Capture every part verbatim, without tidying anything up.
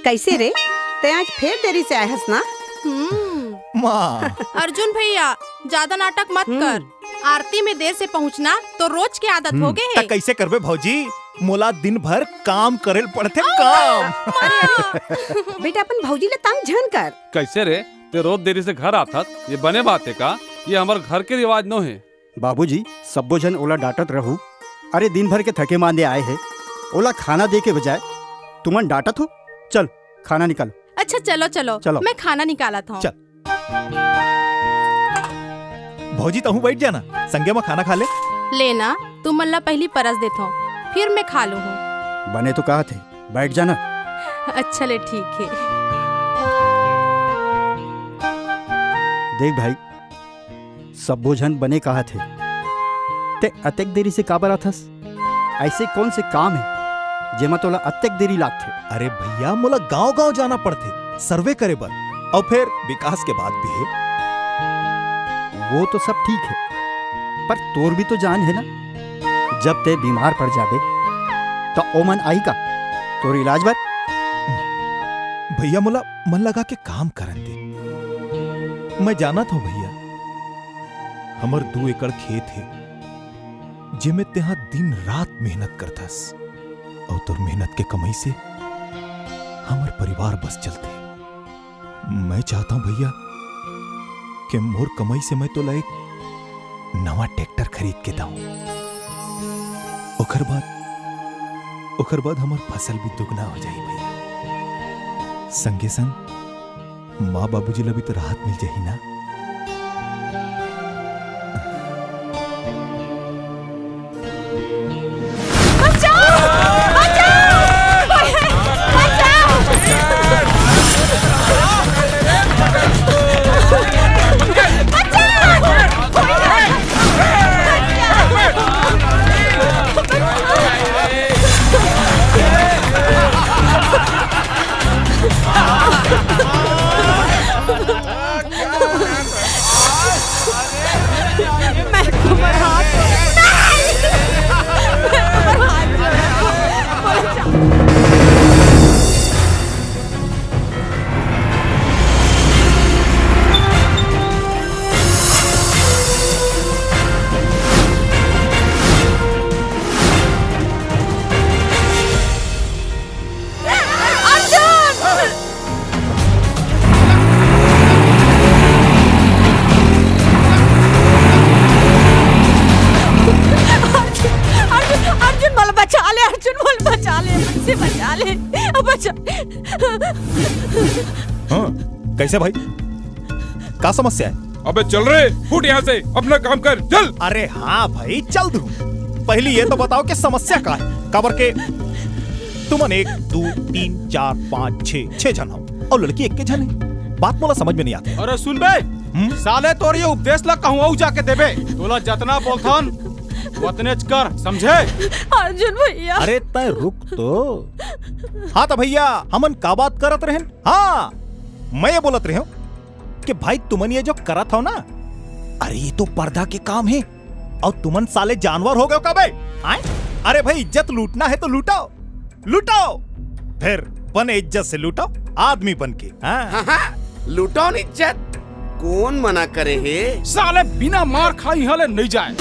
कैसे रे, तैं आज फेर देरी से आए हस ना? हम्म। माँ। अर्जुन भैया, ज्यादा नाटक मत हम्म। कर। आरती में देर से पहुँचना तो रोज के आदत हम्म। हो गए हे। त कैसे करबे भौजी, मोला दिन भर काम करे ल पड़थे, काम। बेटा, अपन भौजी ले तंग झन कर। कैसे रे, तैं रोज देरी से घर आथस, ये बने बात हे का? ये हमर घर के रिवाज नो हे। बाबूजी, सब्बो झन ओला डांटत रहू। अरे, दिन भर के थके मांदे आए हे, ओला खाना दे के बजाय तुमन डांटत हो। चल, खाना निकाल। अच्छा, चलो, चलो, चलो। मैं खाना निकालत हूँ। चल। भौजी, तहूँ बैठ जाना, संगे म खाना खा ले। लेना, तुमन ला पहली परस देथो, फिर मैं खा लूँ हूँ। बने तो कहा थे, बैठ जाना। अच्छा ले, ठीक है। देख भाई, सब्बो झन बने काहत हे, ते अतेक देरी से काबर आथस? ऐसे कौन से काम हे, जेमा तोला अतेक देरी लागथे? अरे भैया, मोला गांव-गांव जाना पड़थे सर्वे करे बर, अउ फेर विकास के बात भी हे। वो तो सब ठीक हे, पर तोर भी तो जान हे ना, जब ते बीमार पड़ जाबे, त ओमन आही का तोर इलाज बर? भैया, मोला मन लगा के काम करन दे। मैं जानत हूँ भैया, हमर दू एकड़ खेत हे, जेमे तेहा दिन रात मेहनत करथस, अउ तोर मेहनत के कमाई से हमर परिवार बस चलथे। मैं चाहता हूँ भैया कि मोर कमाई से मैं तोला एक नवा ट्रैक्टर खरीद के दऊं। ओकर बाद, ओकर बाद हमर फसल भी दुगना हो जाही भैया। संगे संग माँ बाबूजी ला भी तो राहत मिल जाही ना। बचाओ! बचाओ! अर्जुन, अर्जुन, अर्जुन, मोला बचा ले, अर्जुन, मोला बचा ले, मुझसे बचा ले, बचा। हाँ, कैसे भाई? का समस्या हे? अबे चल रे, फुट यहाँ से, अपना काम कर, चल। अरे हाँ भाई, चल दूँ। पहली ये तो बताओ कि समस्या का हे? काबर के तुमन एक, दू, तीन, चार, पाँच, छे, छे झन हो अउ लड़की एक के झन हे। बात मोला समझ में नहीं आती। अरे सुन बे, हम्म? साले तोर ये उपदेश ला कहूँ अउ जाके देबे। तोला जतना बोलथन, वतनेच कर, समझे? अर्जुन भैया। अरे तय रुक तो। हाँ तो भैया, हमन का बात करत रहेन? हाँ, मैं ये बोलत रहेंव कि भाई तुमन ये जो करत हो ना, अरे ये तो पर्दा के काम हे। अउ तुमन साले जानवर हो गए हो का बे? आय? अरे भाई, इज्जत लूटना हे तो लूटो, लूटो, फिर बने इज्जत से लूटो, आदमी बन के। हाँ। हाँ, हाँ, लूटो न इज्जत। कौन मना करे हे? साले बिना मार खाए इहाँ ले नहीं जाए।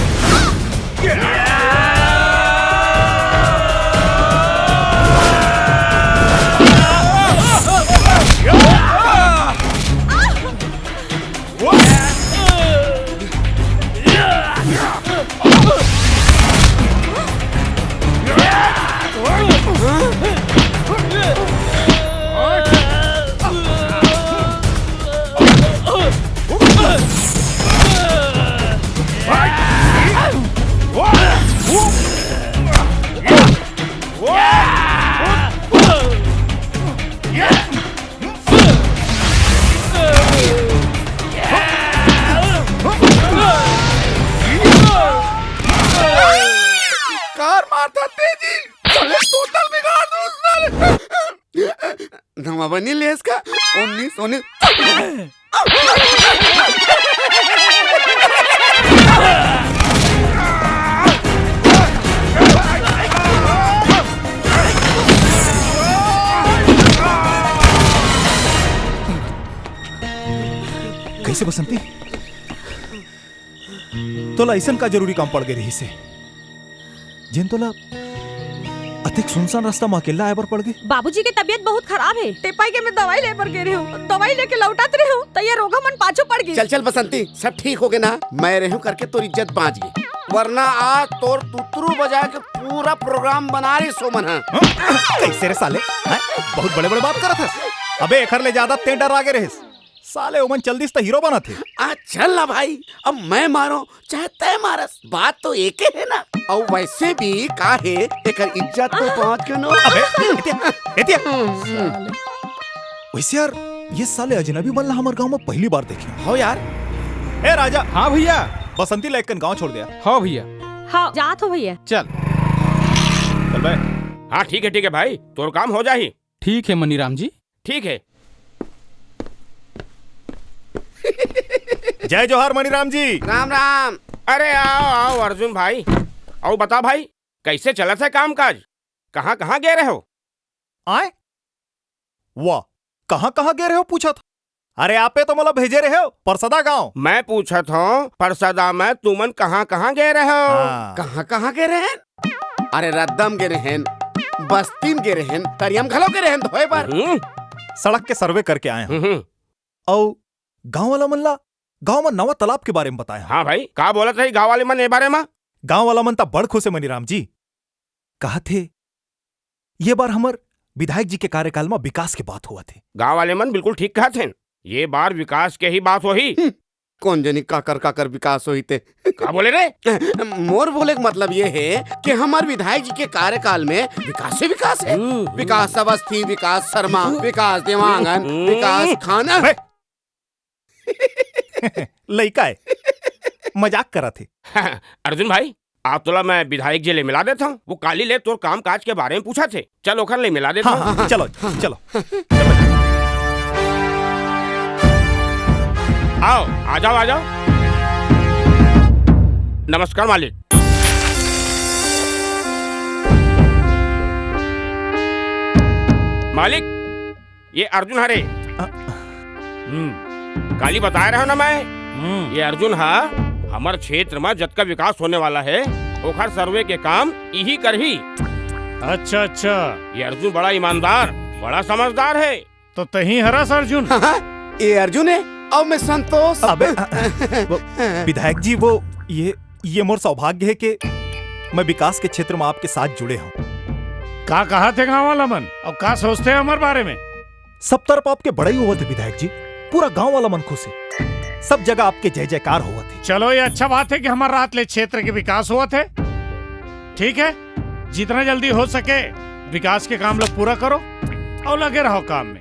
कार मारता तेजी, साले बोतल बिगाड़ दो साले। नवा बनी लेस का? उन्नीस, उन्नीस। से बसंती, तोला अइसन का जरूरी काम पड़ गे रहिस हे, जेन तोला अतेक सुनसान रास्ता म अकेल्ला आए बर पड़ गे? बाबूजी के तबीयत बहुत खराब हे, ते पाई के मैं दवाई ले बर गे रेहेंव, दवाई लेके लौटत रेहेंव, त ये रोगहा मन पाछू पड़ गे। चल, चल बसंती, सब ठीक होगे ना, मैं रेहेंव करके तोर इज्जत बाँच गे, वरना आज तोर तुतरू बजा के पूरा program बना रहिस ओमन ह। हाँ? कइसे रे साले? हैं? बहुत बड़े-बड़े बात करत हस। अबे, एखर ले जादा तें डरा गे रहिस। साले, ओमन चल दिस त हीरो बनत हे। आ, चल ना भाई, अब मैं मारों, चाहे तैं मारस, बात तो एके हे ना। अउ वैसे भी का हे, एकर इज्जत तो बाँच गे ना। अबे, एतिया, एतिया। साले। वैसे यार, ये साले अजनबी मन ला हमर गाँव म पहिली बार देखे हँव। हो यार। ए राजा। हाँ भैया। बसंती ला एक कन गाँव छोड़ दे यार। हाँ भैया। हाँ, जात हँव भैया। चल। चल बे। हाँ, ठीक हे, ठीक हे भाई, तोर काम हो जाही। ठीक हे मनीराम जी। ठीक हे। जय जोहार मनीराम जी। राम राम। अरे आओ, आओ अर्जुन भाई। अउ बता भाई, कइसे चलत हे काम काज? कहाँ, कहाँ गे रहेव? आय? वाह, कहाँ, कहाँ गे रहेव पूछत? अरे आपे तो मोला भेजे रहेव, परसदा गाँव। मैं पूछत हँव, परसदा म तुमन कहाँ, कहाँ गे रहेव? हाँ। कहाँ, कहाँ गे रहेन? अरे रद्दम गे रहेन, बस्ती म गे रहेन, तरिया म घलो गे रहेन धोए बर। हम्म। सड़क के survey करके आए हँव। हम्म। अउ गाँव वाला मन ला गाँव म नवा तालाब के बारे म बताए हँव। हाँ भाई, का बोलत रही गाँव वाले मन ए बारे म? गाँव वाला मन त बड़ खुश हे मनीराम जी। कहत हे, ये बार हमर विधायक जी के कार्यकाल म विकास के बात होवत हे। गाँव वाले मन बिल्कुल ठीक कहत हें, ये बार विकास के ही बात होही। हम्म, कोन जनी काकर काकर विकास होही ते। का बोले रे? मोर बोले के मतलब ये हे कि हमर विधायक जी के कार्यकाल म विकास ही विकास हे। हम्म। विकास अवस्थी, विकास शर्मा, विकास देवांगन, हम्म। विकास खाना। बे, लइका हे, मजाक करत हे। अर्जुन भाई, आज तोला मैं विधायक जी ले मिला देत हँव। वो काली ले तोर काम काज के बारे म पूछत हे। चल ओखर ले मिला देत हँव। हाँ, हाँ, चलो, चलो। आओ, आ जाओ, आ जाओ। नमस्कार मालिक। मालिक, ये अर्जुन हरे। अ- हम्म, काली बताए रहेंव ना मैं। हम्म। ये अर्जुन ह हमर क्षेत्र म जतका विकास होने वाला हे, ओखर survey के काम इही करही। अच्छा, अच्छा। ये अर्जुन बड़ा ईमानदार, बड़ा समझदार हे। तो तहीं हरस अर्जुन? हाँ, हाँ, ये अर्जुन हे, अउ मैं संतोष। अबे, अ, अ, वो, विधायक जी, वो, ये, ये मोर सौभाग्य हे कि मैं विकास के क्षेत्र म आपके साथ जुड़े हँव। का कहत हे गाँव वाला मन? अउ का सोचथे हमर बारे म? सब तरफ आपके बड़ाई होवत हे विधायक जी, पूरा गाँव वाला मन खुश हे, सब जगह आपके जय जयकार होवत हे। चलो, ये अच्छा बात हे कि हमर राज ले क्षेत्र के विकास होवत हे। ठीक हे, जितना जल्दी हो सके विकास के काम ला पूरा करो अउ लगे रहो काम म।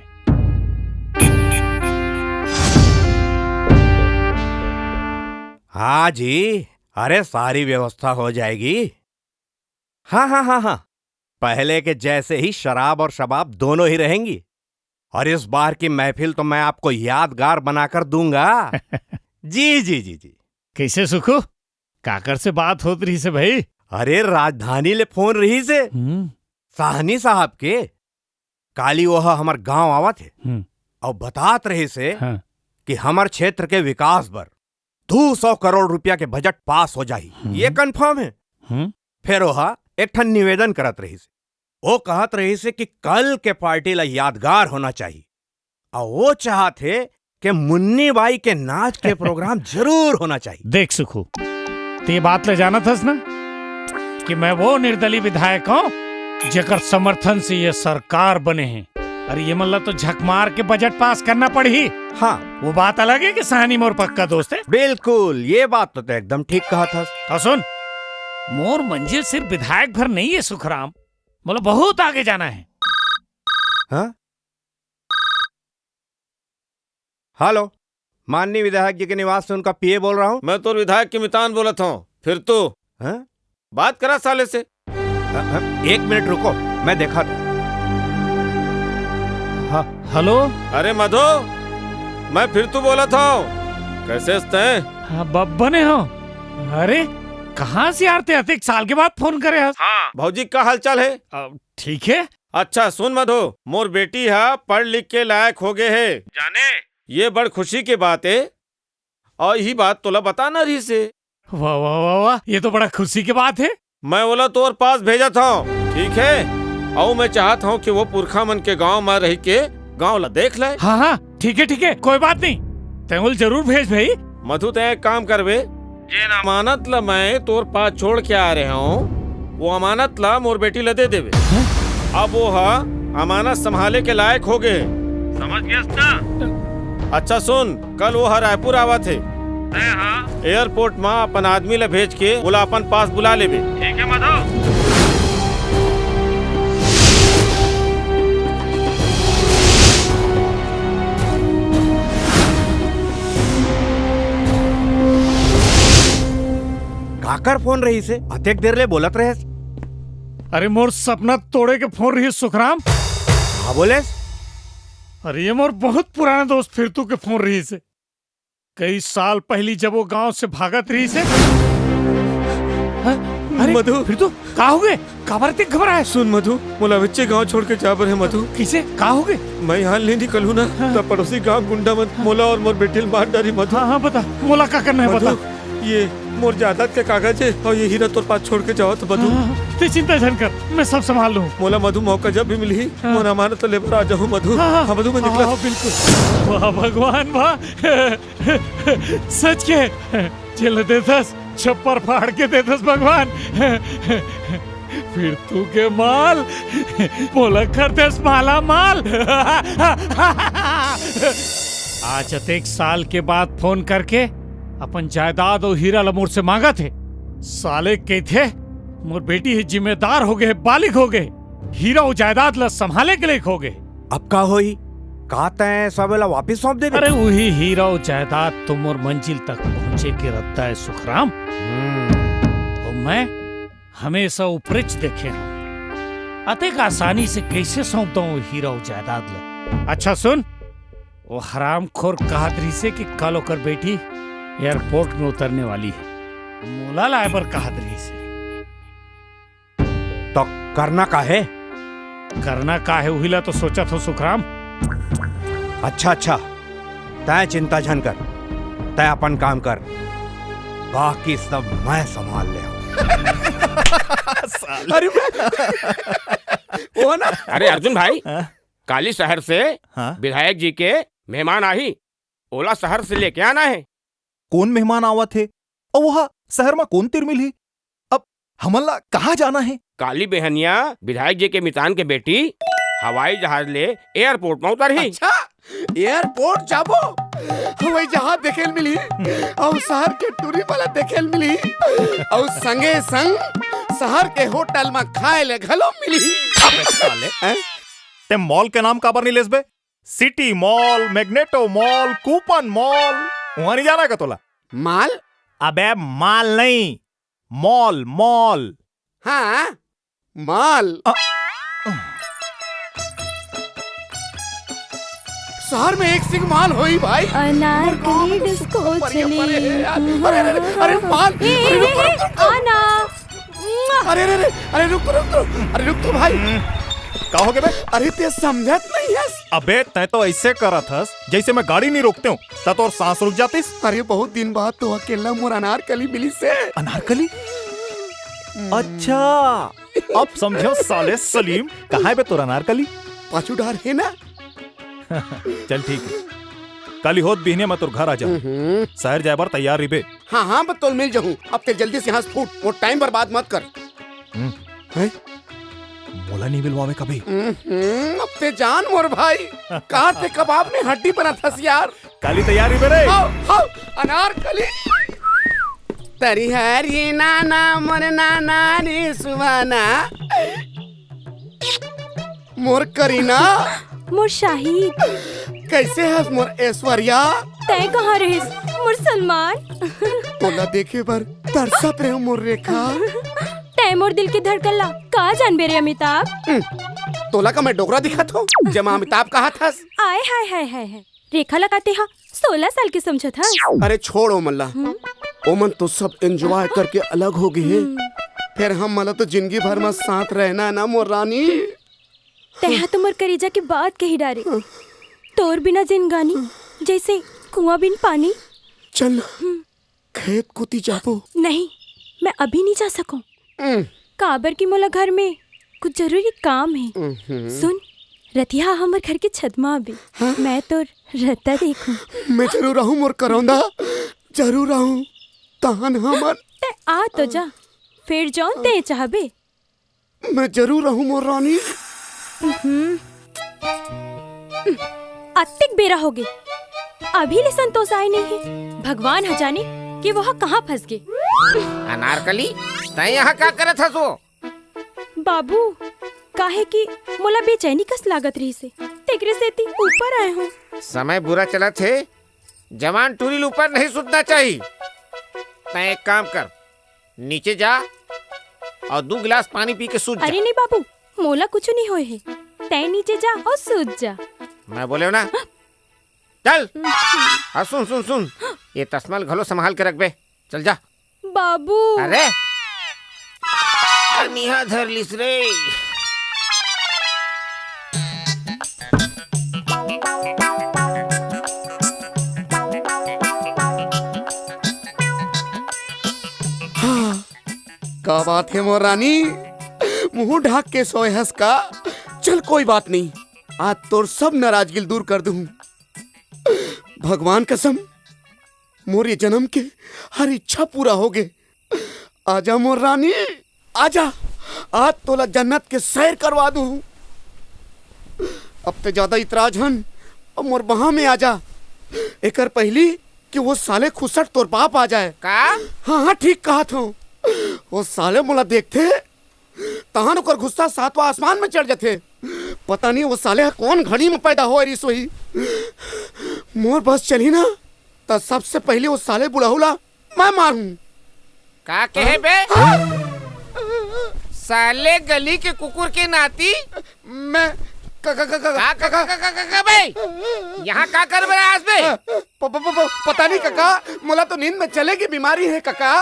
हाँ जी, अरे सारी व्यवस्था हो जाएगी। हाँ, हाँ, हाँ, हाँ। पहले के जैसे ही शराब और शबाब दोनों ही रहेंगी। और इस बार की महफिल तो मैं आपको यादगार बनाकर दूंगा। जी, जी, जी, जी। कइसे सुखू? काकर से बात होत रहिस हे भाई? अरे, राजधानी ले फोन रहिस हे। हम्म। साहनी साहब के। काली वो ह हमर गांव आवत हे। हम्म। अउ बतात रहिस हे हाँ। कि हमर क्षेत्र के विकास बर दू सौ करोड़ रुपया के बजट पास हो जाही। हम्म। ये confirm हे। हम्म। फेर ओह एक ठन निवेदन करत रहिस। वो कहत रहिस कि कल के पार्टी ला यादगार होना चाही। अउ वो चाहत हे कि मुन्नी बाई के नाच के program जरूर होना चाही। देख सुखू, ते बात ले जानत हस ना कि मैं वो निर्दलीय विधायक हूँ जेकर समर्थन से ये सरकार बने हे। अरे ये मन ला तो झक मार के बजट पास करना पड़ही। हाँ। वो बात अलग हे कि साहनी मोर पक्का दोस्त हे। बिल्कुल, ये बात तो तैं एकदम ठीक कहत हस। अउ सुन, मोर मंजिल सिर्फ विधायक भर नहीं हे सुखराम, मोला बहुत आगे जाना हे। हाँ? हेलो, माननीय विधायक जी के निवास से उनका पीए बोल रहा हूँ। मैं तो विधायक के मितान बोलत हूँ, फिर तो हैं? बात करा साले से। अ, अ, एक मिनट रुको, मैं देखा था। ह-, हेलो? अरे मधो, मैं फिर तो बोलत हूँ, कइसे हस तैं? हाँ, ब-, बने हँव। अरे, कहाँ से यार तैं अतेक साल के बाद फोन करे हस? हाँ। भौजी, का हालचाल हे? अ, ठीक हे। अच्छा सुन मधो, मोर बेटी ह पढ़ लिख के लायक हो गे हे। जाने? ये बड़ खुशी के बात हे। अउ यही बात तोला बताना रहिस हे। वाह, वाह, वाह, वाह, ये तो बड़ा खुशी के बात हे। मैं ओला तोर पास भेजत हंव, ठीक हे? अउ मैं चाहत हंव कि वो पुरखा मन के गांव म रहि के गांव ला देख ले। हाँ, हाँ, ठीक हे, ठीक हे, कोई बात नहीं, तैं ओला जरूर भेज भाई। मधु, तैं एक काम करबे, जेन अमानत ला मैं तोर पास छोड़ के आ रहे हंव, वो अमानत ला मोर बेटी ला दे देबे। अब वो ह अमानत संभाले के लायक हो गे। समझ गेस ना? अच्छा सुन, कल वो ह रायपुर आवत हे। तैं ह एयरपोर्ट म अपन आदमी ला भेज के ओला अपन पास बुला लेबे। ठीक हे मधु। काकर फोन रहिस हे? अतेक देर ले बोलत रहेस। अरे, मोर सपना तोड़े के फोन रहिस सुखराम। का बोलेस? अरे, ये मोर बहुत पुराना दोस्त फिरतू के फोन रहिस हे। कई साल पहिली जब वो गांव से भागत रहिस हे। हाँ? अरे, मधु। फिरतू, का हो गे? काबर अतेक घबराए? सुन मधु, मोला अभिच्चे गांव छोड़ के जाबर हे मधु। कइसे? का हो गे? मैं यहां ले निकलूं ना, हाँ। त पड़ोसी गांव गुंडा मन मोला अउ मोर बेटी ल मार डारही मधु। हाँ, हाँ, बता, मोला का करना हे, मधु, बता। ये मोर जायदाद के कागज हे अउ ये हीरा तोर पास छोड़ के जावत हंव मधु। हाँ, हाँ, तैं चिंता झन कर, मैं सब संभाल लूं। मोला मधु मौका जब भी मिलही, हाँ। मोर अमानत ले बर आ जाहू मधु। हाँ, हाँ। हाँ, मधु, मैं निकलत हंव। हाँ, बिल्कुल। वाह भगवान, वाह। सच के, जेला देथस, छप्पर फाड़ के देथस भगवान। फिरतू के माल, मोला कर देस माला माल। आज अतेक साल के बाद फोन करके अपन जायदाद अउ हीरा ल मोर से मांगत हे। साले कहिथे, मोर बेटी ह जिम्मेदार हो गे, बालिग हो गे, हीरा अउ जायदाद ल संभाले के लायक हो गे। अब का होही? का तैं सब एला वापिस सौंप देबे? अरे, उही हीरा अउ जायदाद तो मोर मंजिल तक पहुंचे के रद्दा हे सुखराम। हम्म। अउ मैं हमेशा उपरेच देखे हंव, अतेक आसानी से कइसे सौंप दंव हीरा अउ जायदाद ल? अच्छा सुन, वो हरामखोर कहत रहिस हे कि कल ओकर बेटी एयरपोर्ट में उतरने वाली हे, मोला लाए बर कहत रहिस हे। त करना का हे? करना का हे, उही ला तो सोचत हंव सुखराम। अच्छा, अच्छा, तैं चिंता झन कर, तैं अपन काम कर, बाकी सब मैं संभाल लेहूं। साले। अरे, वो ना। अरे अर्जुन भाई, हाँ? काली शहर से हाँ? विधायक जी के मेहमान आही, ओला शहर से लेके आना हे। कोन मेहमान आवत हे? अउ वो ह शहर म कोन तीर मिलही? अब हमन ला कहाँ जाना हे? काली बेहनिया विधायक जी के मितान के बेटी हवाई जहाज ले एयरपोर्ट म उतरही। अच्छा, एयरपोर्ट जाबो? हवाई जहाज देखे ल मिलही, अउ शहर के टूरी वाला देखे ल मिलही, अउ संगे संग शहर के होटल म खाए ले घलो मिलही। अबे साले, हैं? तैं मॉल के नाम काबर नइ लेस बे? City mall, magneto mall, coupon mall, उहाँ नइ जाना का तोला? माल? अबे माल नहीं, मॉल, मॉल। हाँ, मॉल। अ- शहर में एक से एक मॉल होही भाई। अनारकली हमर गाँव में तो डिस्को सुपर बढ़िया चली। परे हे यार। अरे, अरे, अरे, अरे, मॉल। ए, अरे, ए, रुक, ए, रुक, रुक, रुक। आना। अरे, अरे, अरे, अरे, रुक तो, रुक तो, अरे, रुक तो भाई। हम्म, का हो गे बे? अरे, तैं समझत नइ हस। अबे, तैं तो अइसे करत हस, जइसे मैं गाड़ी नइ रोकतेंव, त तोर सांस रुक जातिस। अरे, बहुत दिन बाद तो अकेल्ला मोर अनारकली मिलिस हे। अनारकली? हम्म। अच्छा, अब समझेंव साले सलीम, कहाँ हे बे तोर अनारकली? पाछू डार हे ना। चल ठीक हे, काली होत बिहनिया मैं तोर घर आ जाहूँ। हम्म। शहर जाए बर तैयार रहिबे। हाँ, हाँ, मैं तोला मिल जाहूँ। अब तैं जल्दी से यहाँ से फूट, मोर टाइम बर्बाद मत कर। हम्म। हैं? मोला नइ मिलवावे कभी। हम्म, अब तैं जान मोर भाई, का तैं कबाब में हड्डी बनत हस यार। काली तैयार रहिबे रे। हव, हव, अनारकली। तरी हरी नाना मोर नाना रे सुहाना। मोर करीना। मोर शाहिद। कइसे हस मोर ऐश्वर्या? तैं कहाँ रहिस, मोर सलमान? तोला देखे बर तरसत रहेंव मोर रेखा। तैं मोर दिल के धड़कन ला का जानबे रे अमिताभ? हम्म, तोला का मैं डोकरा दिखत हंव, जेमा अमिताभ कहत हस? आय हाय हाय हाय हाय। रेखा ला का तैं हा सोलह साल के समझत हस? अरे छोड़ ओमन ला। हम्म। ओमन तो सब एंजॉय करके अलग हो गे हे। हम्म। फेर हमन ला तो जिंदगी भर म साथ रहना ना मोर रानी। तैं हा तो मोर करेजा के बात कहि डारे। तोर बिना जिनगानी जइसे कुआं बिन पानी, चल ना, खेत कोती जाबो। नहीं, मैं अभी नहीं जा सकूं। काबर कि मोला घर में कुछ जरूरी काम है। सुन, रतिहा हमर घर के छत मा आबे। मैं तोर रत्ता देखूं। मैं जरूर आहूं मोर करौंदा, जरूर आहूं। तहन हमन ते आ तो जा, फिर जौन ते चाहबे। मैं जरूर आहूं मोर रानी। अत्तेक बेरा होगे, अभी ले संतोष आए नहीं है। भगवान ह जाने कि वो ह कहाँ फंस गे। अनारकली, तैं यहाँ का करत हस वो? बाबू, काहे कि मोला बेचैनी कस लागत रहिसे, तेकरे सेती ऊपर आए हूँ। समय बुरा चलत हे, जवान टूरी ल ऊपर नहीं सुतना चाही। तैं एक काम कर, नीचे जा अउ दू गिलास पानी पी के सूत जा। अरे नहीं बाबू, मोला कुछु नहीं होए हे, तैं नीचे जा अउ सूत जा। मैं बोले हूँ ना, चल। हाँ, सुन सुन सुन, ये तसमा ल घलो संभाल के रखबे। चल जा। बाबू। अरे, अनिहा धर लिस रे। हाँ, का बात हे मोर रानी, मुंह ढाक के सोए हस का? चल, कोई बात नहीं, आज तोर सब नाराजगी ल दूर कर दूं। भगवान कसम, मोर ये जन्म के हर इच्छा पूरा होगे। आजा मोर रानी, आजा, आज तोला जन्नत के सैर करवा दूं। अब ते ज्यादा इतरा झन, अब मोर बाह में आजा। एकर पहिली कि वो साले खुसट तोर बाप आ जाए। का? हाँ, हाँ, ठीक कहत हूँ। वो साले मोला देखथे, तहन ओकर गुस्सा सातवां आसमान में चढ़ जथे। पता नहीं वो साले ह कौन घड़ी में पैदा होए रिहिस होही। मोर बस चलही ना, त सबसे पहले वो साले बुढ़ऊ ला मैं मारूं। का कहे बे? हाँ? साले गली के कुकुर के नाती मैं क-, क-, क-, क-, का, का, का, का, का, का बे? यहाँ का कर बर आस बे? प-, प-, प-, प-, पता नहीं काका, मोला तो नींद में चले के बीमारी हे काका।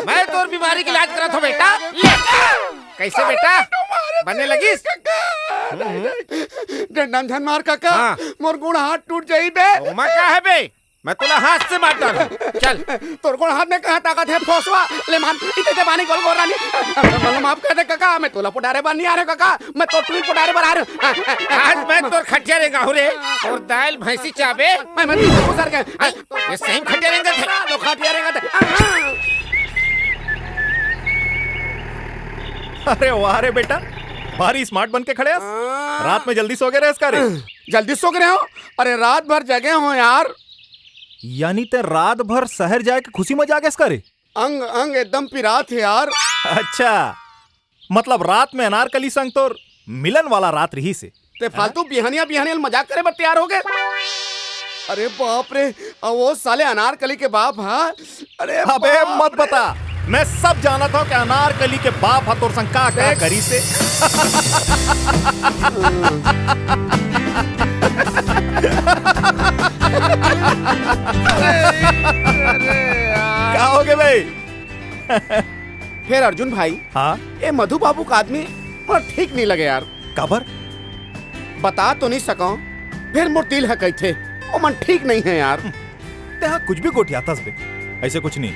मैं तोर बीमारी के इलाज करत हूँ बेटा। ले, कैसे बेटा? बने लगिस? काका, हम्म, हम्म। डंडा झन मार काका, हाँ। मोर गोड़ हाथ टूट जाही बे। ओमा का हे बे? मैं तोला हाथ से मार डालूं। चल। तोर गोड़ हाथ में कहाँ ताकत हे, फोसवा? ले मान, इते ते बानी गोल गोल रानी। मोला माफ कर दे काका, मैं तोला पुटारे बर नहीं आ रहे काका, मैं तो टूरी पुटारे बर आ रहे हूँ। आज मैं तोर खटिया रेंगाहूं रे, अउ दाल भैंसी चाबे। मैं, मैं, तू सर के। ये सही खटिया रेंगथे। लो खटिया रेंगथे। अरे वाह रे बेटा, भारी smart बन के खड़े हस। हाँ। रात में जल्दी सो गे रहेस का रे? जल्दी सो गे रहेंव? अरे रात भर जगे हंव यार। यानी ते रात भर शहर जाए के खुशी में जागेस का रे? अंग अंग एकदम पिरात हे यार। अच्छा, मतलब रात में अनारकली संग तोर मिलन वाला रात रहिसे। ते फालतू बिहनिया बिहनिया मजाक करे बर तैयार होगे। अरे बाप रे, अउ वो साले अनारकली के बाप हा। अरे अबे बाप मत रे। बता, मैं सब जानत हूँ कि अनारकली के बाप हा तोर संग का का देख। करिसे। अरे यार। का होगे भाई? फेर अर्जुन भाई, हाँ? ए मधु बाबू का आदमी मोला ठीक नहीं लगे यार। काबर? बता तो नहीं सकंव, फेर मोर दिल ह कहिथे, ओमन ठीक नहीं हे यार। तेहा कुछ भी गोठियाथस बे, ऐसे कुछ नहीं।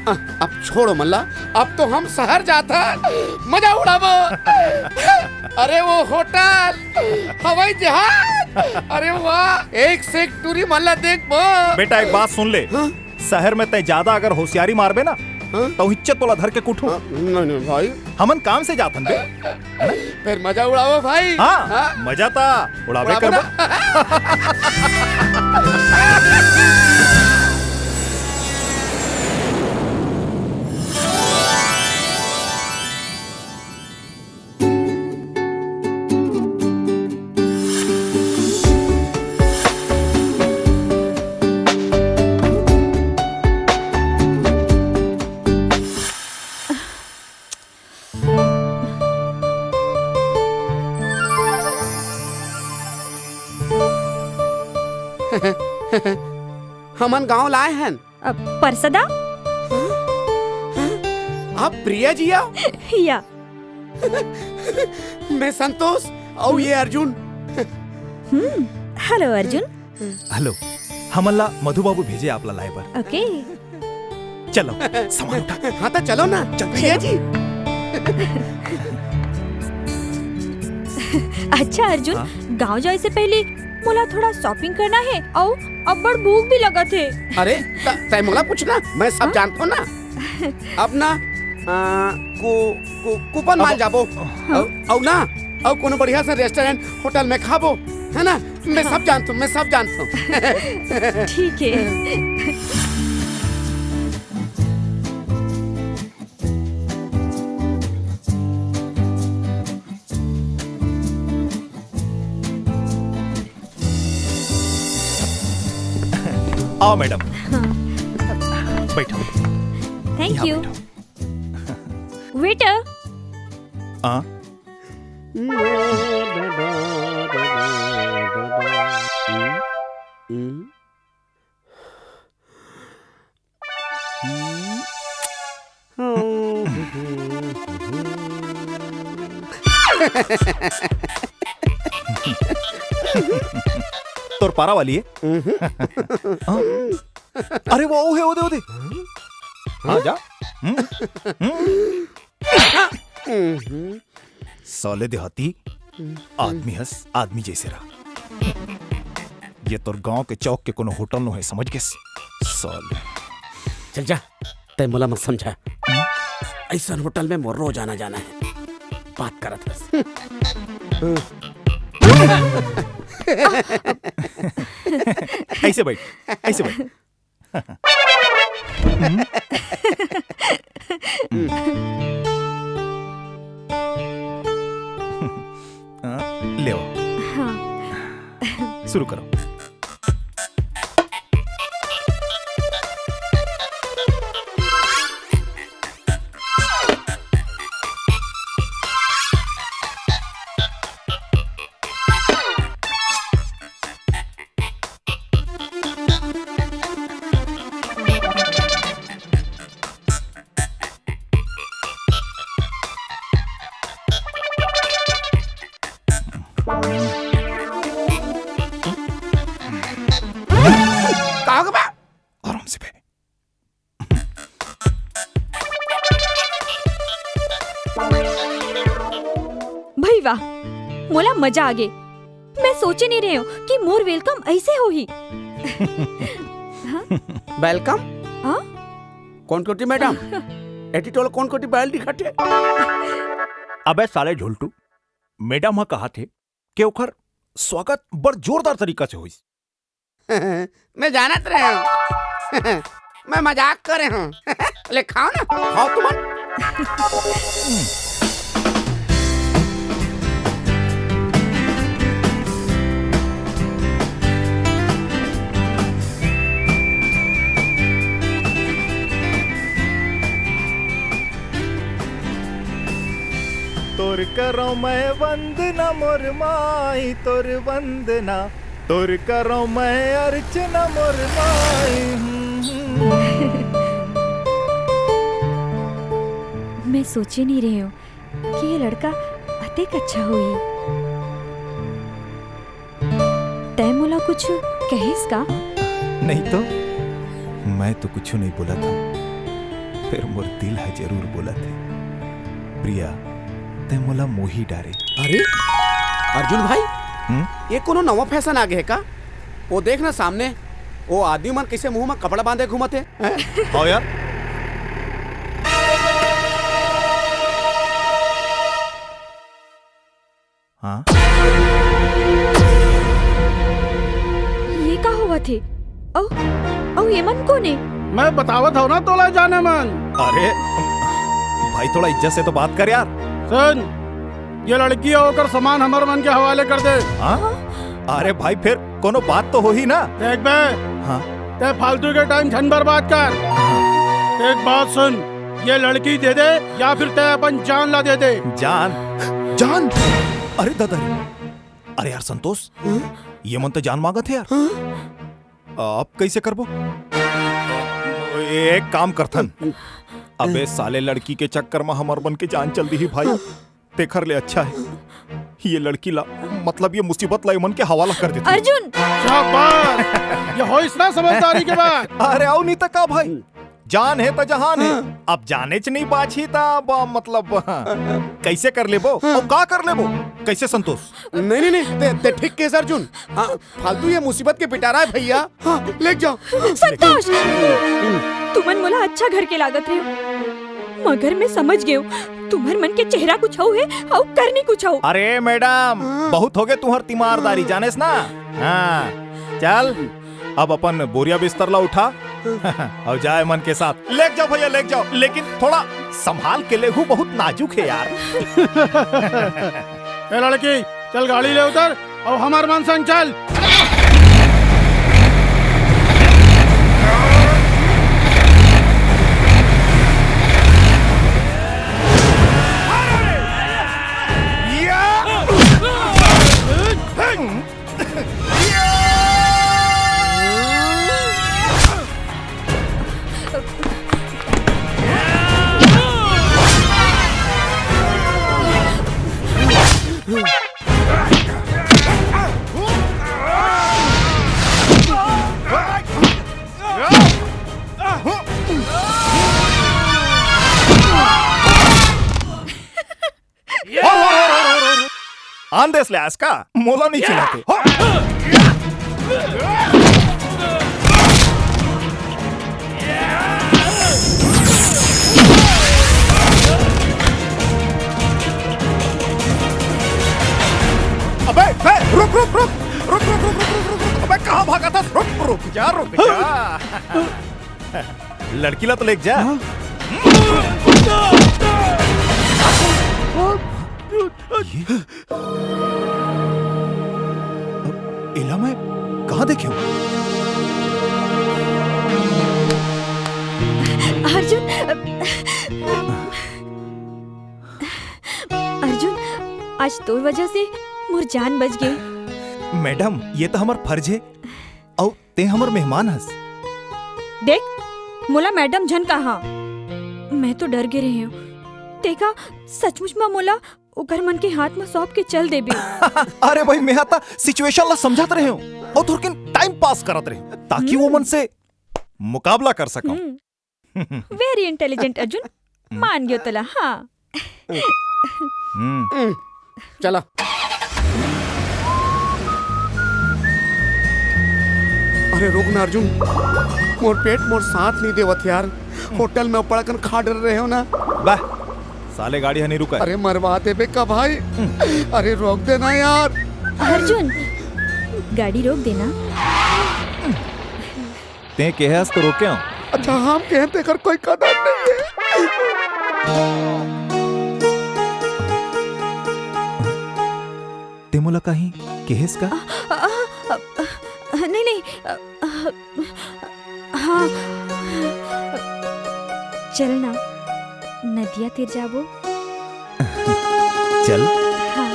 अ, अब छोड़ मन ला, अब तो हम शहर जाथन, मजा उड़ाबो। अरे वो होटल, हवाई जहाज, अरे वाह, एक से एक टूरी मन ला देखबो। बेटा एक बात सुन ले, हाँ? शहर में तैं ज्यादा अगर होशियारी मारबे ना, हाँ? तो हिच्चे तोला धर के कुटहूं। हाँ, नहीं, नहीं भाई। हमन काम से जाथन बे। फेर मजा उड़ाबो भाई। हाँ, हाँ? मजा ता उड़ाबे उड़ाबो करबो। ना। हमन गांव लाए हन। अ, परसदा? आप प्रिया जी आओ? या। मैं संतोष, अउ ये अर्जुन। हम्म, हेलो अर्जुन। हेलो। हमन ला मधु बाबू भेजे आप ला लाए बर। ओके। चलो, सामान उठा। हाँ, तो चलो ना। चल। भैया जी। अच्छा अर्जुन, हाँ? गांव जाए से पहले मोला थोड़ा शॉपिंग करना है, अउ अब्बड़ भूख भी लगत है। अरे, त-, तै मोला पूछना, मैं सब हाँ? जानत हूँ ना। अब ना, आ, कु-, कु-, कूपन अब माल जाबो। हाँ। अउ, अउ ना, अउ कोनो बढ़िया से रेस्टोरेंट, होटल में खाबो, है ना? मैं सब जानत हूँ, मैं सब जानत हूँ। ठीक है। आओ मैडम। हाँ। बैठो। थैंक यहाँ यू। बैठो। वेटर। हाँ? तोर पारा वाली है? हाँ? अरे वो, वो है, वो दे, वो दे। हाँ, जा। हम्म। साले देहाती, आदमी हस, आदमी जैसे रह। ये तोर गांव के चौक के कोनो होटल नो है, समझ गेस? साले। चल जा, तै मोला मत समझा। ऐसन होटल में मोर रोज आना जाना है। बात करत हस। ऐसे बैठ, ऐसे बैठ। ले आओ। हाँ। शुरू करो। का होगे बा? आराम से बे। भई वाह, मोला मजा आ गे। मैं सोचे नहीं रहे हूँ कि मोर वेलकम ऐसे होही। हाँ? वेलकम? हाँ? कौन कोटी मैडम? एटीटोल कौन कोटी बैल दिखत हे? अबे साले झुलटू, मैडम ह कहा थे कि ओखर स्वागत बड़ जोरदार तरीका से होइस। मैं जानत रहे हूँ। मैं मजाक करे हूँ। ले खाओ ना, खाओ तुमन। तोर करो मैं वंदना मोर माई, तोर वंदना, तोर करो मैं अर्चना मोर माई। मैं सोचे नहीं रहे हूँ कि ये लड़का अतेक अच्छा होही। तैं मोला कुछ कहिस का? नहीं तो, मैं तो कुछ नहीं बोलत हूँ, फिर मोर दिल ह जरूर बोलत हे। प्रिया, तैं मोला मोही डारे। अरे, अर्जुन भाई, हम्म? ये कोनो नवा फैशन आ गया है का? वो देख ना सामने, वो आदमी मन कैसे मुंह में कपड़ा बांधे घूमत हे, हैं? हाँ यार। हाँ? ये का होवत हे? अउ, अउ ये मन कोन हे? मैं बतावत हव ना तोला जाने मन। अरे, भाई थोड़ा इज्जत से तो बात कर यार। सुन, ये लड़की अउ ओकर सामान हमर मन के हवाले कर दे। हाँ? अरे भाई फिर कोनो बात तो होही ना। देख बे, हाँ। तैं फालतू के टाइम झन बर्बाद कर। एक बात सुन, ये लड़की दे दे या फिर तैं अपन जान ला दे दे। जान? जान? अरे दादा रे। अरे यार संतोष, हाँ? ये मन तो जान मांगत हे यार। हाँ? अब कैसे करबो? एक काम करथन। अबे साले लड़की के चक्कर में हमर मन के जान चल दिही भाई। तेखर ले अच्छा हे ये लड़की ला, मतलब ये मुसीबत ला, ये मन के हवाला कर देते। अर्जुन! शाबाश! ये होइस ना समझदारी के बात। अरे, अउ नहीं तो का भाई, जान हे त जहान हे। हाँ। अब जानेच नहीं बाची त अब, मतलब, कैसे कर लेबो? हाँ। अउ का कर लेबो? कैसे संतोष? नहीं, नहीं, नहीं, ते, ते ठीक कहेस अर्जुन। हाँ, फालतू ये मुसीबत के पिटारा हे भैया। हाँ, ले जाओ। संतोष, तुमन मोला अच्छा घर के लागत रहे हो, मगर मैं समझ गए हूँ, तुम्हर मन के चेहरा कुछ अउ हे, अउ करनी कुछ अउ। अरे मैडम, हाँ। बहुत हो गए तुम्हर तीमारदारी, जानेस ना? हाँ, चल, अब अपन बोरिया बिस्तर ला उठा अउ जाए मन के साथ। लेके जाओ भैया, लेके जाओ, लेकिन थोड़ा संभाल के लेहू, बहुत नाजुक हे यार। ए लड़की, चल गाड़ी ले उतर अउ हमर मन संग चल। आंदेस ले आस का, मोला नहीं चिल्लाते। अबे, बे, रुक, रुक, रुक। अबे, कहाँ भागा था? रुक, रुक जा, रुक जा। लड़की ला तो लेके जा। हाँ? ये? एला मैं कहाँ देखे हूँ? अर्जुन, अर्जुन, आज तोर वजह से मोर जान बच गई। मैडम, ये तो हमार फर्ज है। अउ तें हमर मेहमान हस। देख, मोला मैडम झन कहा। मैं तो डर गे रहे हूँ। तें का सचमुच म मोला ओकर मन के हाथ म सौंप के चल देबे? अरे भाई, मैं हा त situation ला समझत रहे हूँ अउ थोड़किन time pass करत रहे हूँ, ताकि वो हम्म। मन से मुकाबला कर सकूं। हम्म। Very intelligent, Arjun. हम्म। मान गयो तोला, हाँ। हम्म। हम्म, चला। अरे रुक ना अर्जुन, मोर पेट मोर साथ नहीं देवत यार। होटल में पड़कन खा डर रहे हो ना। बा, साले गाड़ी ह नहीं रुका है। अरे मरवा देबे का भाई। हम्म। अरे रोक देना यार। अर्जुन, गाड़ी रोक देना। तें केहे हस तो रोके हंव। अच्छा, हम केहे तेकर कोई कदर नहीं है। तें मोला कहीं केहेस का? अ, अ, अ, अ, नहीं, नहीं, अ, अ, हाँ, चल ना, नदिया तीर जाबो। चल। हाँ।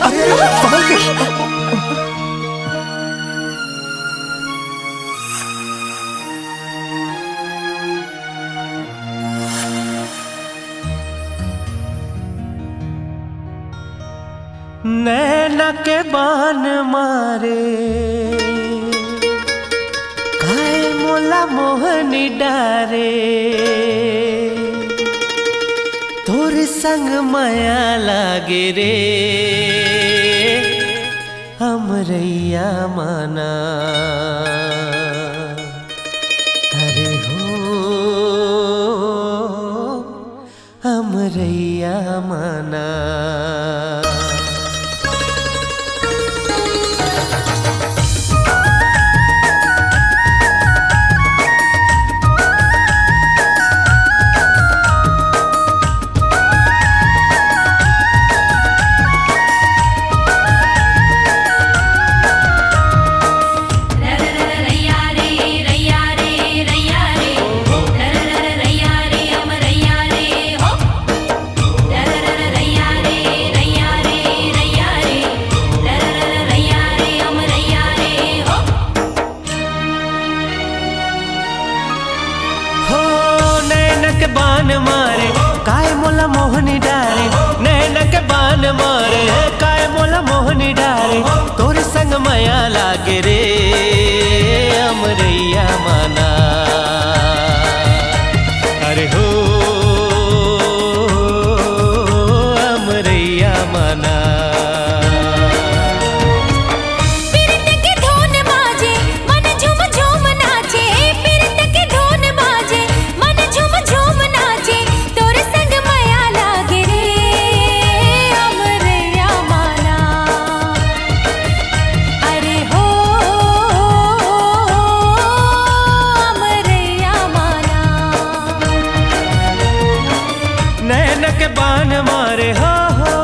अरे, अरे, संभल के। नैना के बान मारे, काय मोला मोहनी डारे, तोर संग मया लागे रे, अमरैया माना। अरे हो, अमरैया माना। मोहनी डारे, नैना के बान मारे, काय मोला मोहनी डारे, तोर संग मया लागे रे, अमरैया माना। अरे हो, अमरैया माना। पीरत के धुन बाजे, मन झूम झूम नाचे, पीरत के धुन बाजे, मन झूम झूम नाचे, तोर संग मया लागे रे, अमरैया माना। अरे हो, अमरैया माना। नैन के बान मारे हो, हो।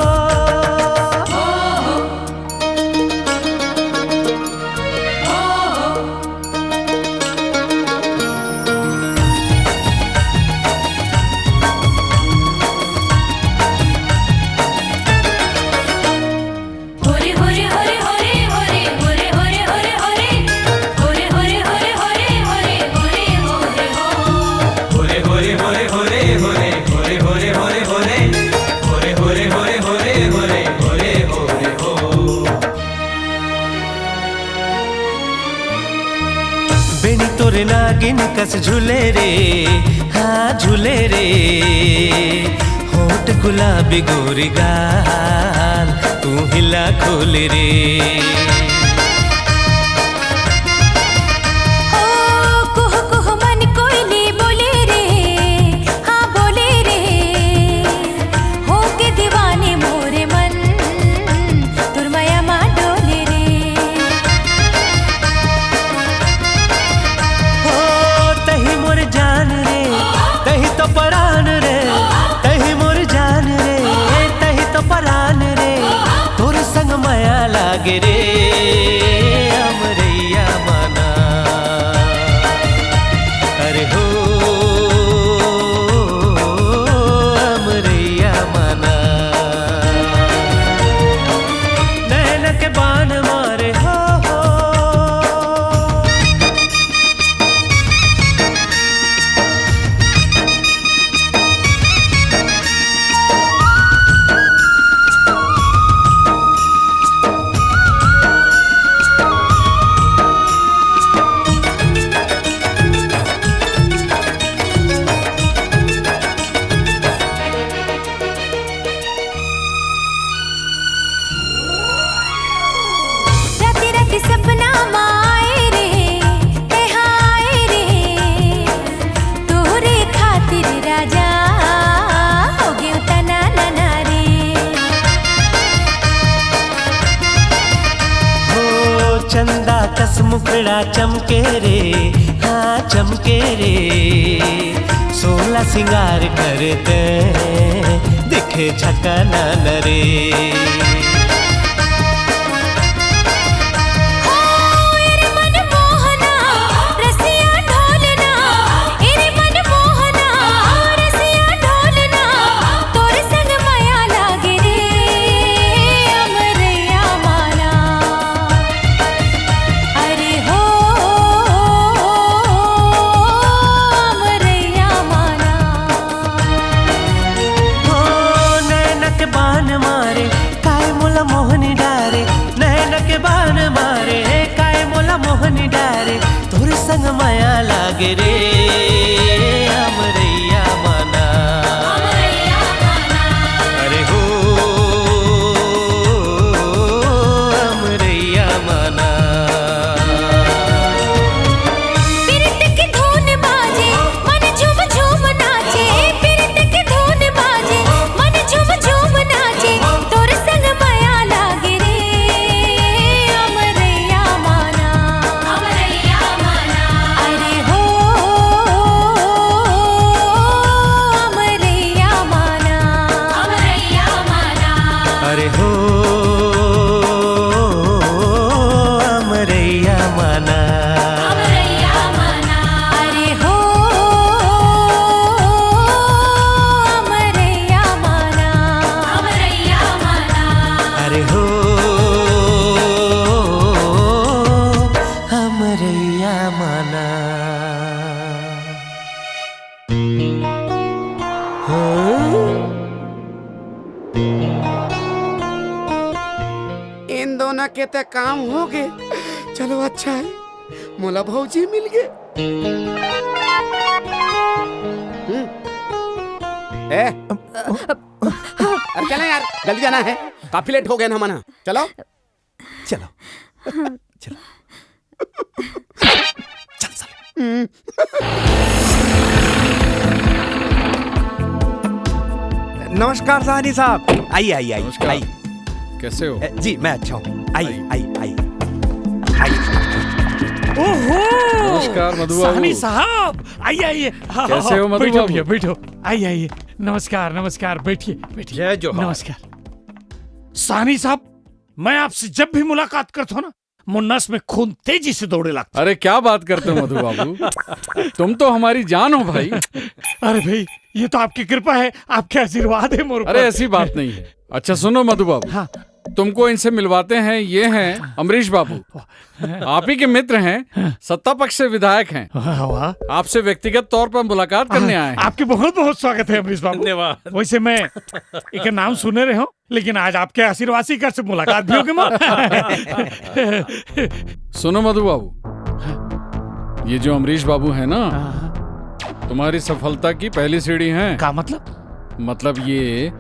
बेनी तोरे नागिन कस झूले रे, हाँ झूले रे। होठ गुलाबी गोरी गाल, तू हिला खोले रे। ओ कुहु कुहु मन कोयली बोले रे, हाँ बोले रे। होके दीवानी मोरे मन, तोर मया मा डोले रे। हो तही मोर जान रे, तही तो परान रे, तही मोर जान रे, तही तो परान रे, तोर संग मया लागे रे, अमरैया माना। अरे हो, अमरैया माना। नैन के बान मारे हो, हो। राति राति सपना माए रे, तेहाए रे, तोहरे खातिर राजा हो गेव तना नना रे। हो चंदा कस मुखड़ा चमके रे, हाँ चमके रे, सोला सिंगार करते दिखे झकाना न रे। हो, ए रे मनमोहना, रसिया ढोलना, ए रे मनमोहना, रसिया ढोलना, तोर संग मया लागे रे, अमरैया माना। अरे हो, अमरैया माना। हो, नैन के बान मारे, काय मोला मोहनी डारे, नैन के बान मारे, काय मोला मोहनी डारे, तोर संग मया लागे रे, अमरैया माना। अरे हो, अमरैया माना। पीरत के धुन बाजे, मन झूम झूम नाचे, पीरत के धुन बाजे, मन झूम झूम नाचे, तोर संग मया लागे रे, अमरैया माना। अमरैया माना। अरे हो, के ते काम हो गे। चलो, अच्छा है, मोला भौजी मिल गे। हम्म। ए, अरे चलो यार, जल्दी जाना है, काफी लेट हो गए ना हमन ह। चलो। चलो। चलो। चल साले। नमस्कार साहनी साहब, आइए, आइए, आइए, नमस्कार। आइए। कैसे हो? ए, जी, मैं अच्छा हूँ। आइए, आइए। आइए, आइए, आइए। ओहो! नमस्कार मधु बाबू। साहनी साहब, आइए, आइए। हाँ, कैसे हो मधु बैठो बाबू? भैया, बैठो। आइए, आइए। नमस्कार, नमस्कार, बैठिए, बैठिए। जय जोहार। नमस्कार। साहनी साहब, मैं आपसे जब भी मुलाकात करता हूँ ना, मोर नस में खून तेजी से दौड़े लगता। अरे, क्या बात करते हो मधु बाबू, तुम तो हमारी जान हो भाई। अरे भाई, ये तो आपकी कृपा है, आपके आशीर्वाद है मोर अरे, ऊपर। ऐसी बात नहीं है। अच्छा सुनो मधु बाबू, हाँ। तुमको इनसे मिलवाते हैं, ये हैं अमरीश बाबू, आप ही के मित्र हैं, सत्ता पक्ष से विधायक हैं। वाह, वाह। आपसे व्यक्तिगत तौर पर मुलाकात करने हाँ, आए हैं। आपके बहुत बहुत स्वागत है अमरीश बाबू। धन्यवाद। वैसे मैं एक नाम सुने रहे हूँ, लेकिन आज आपके आशीर्वाद से कर से मुलाकात भी होगी मोर। सुनो मधु बाबू, ये जो अमरीश बाबू है ना, हाँ। तुम्हारी सफलता की पहली सीढ़ी है। का मतलब? मतलब ये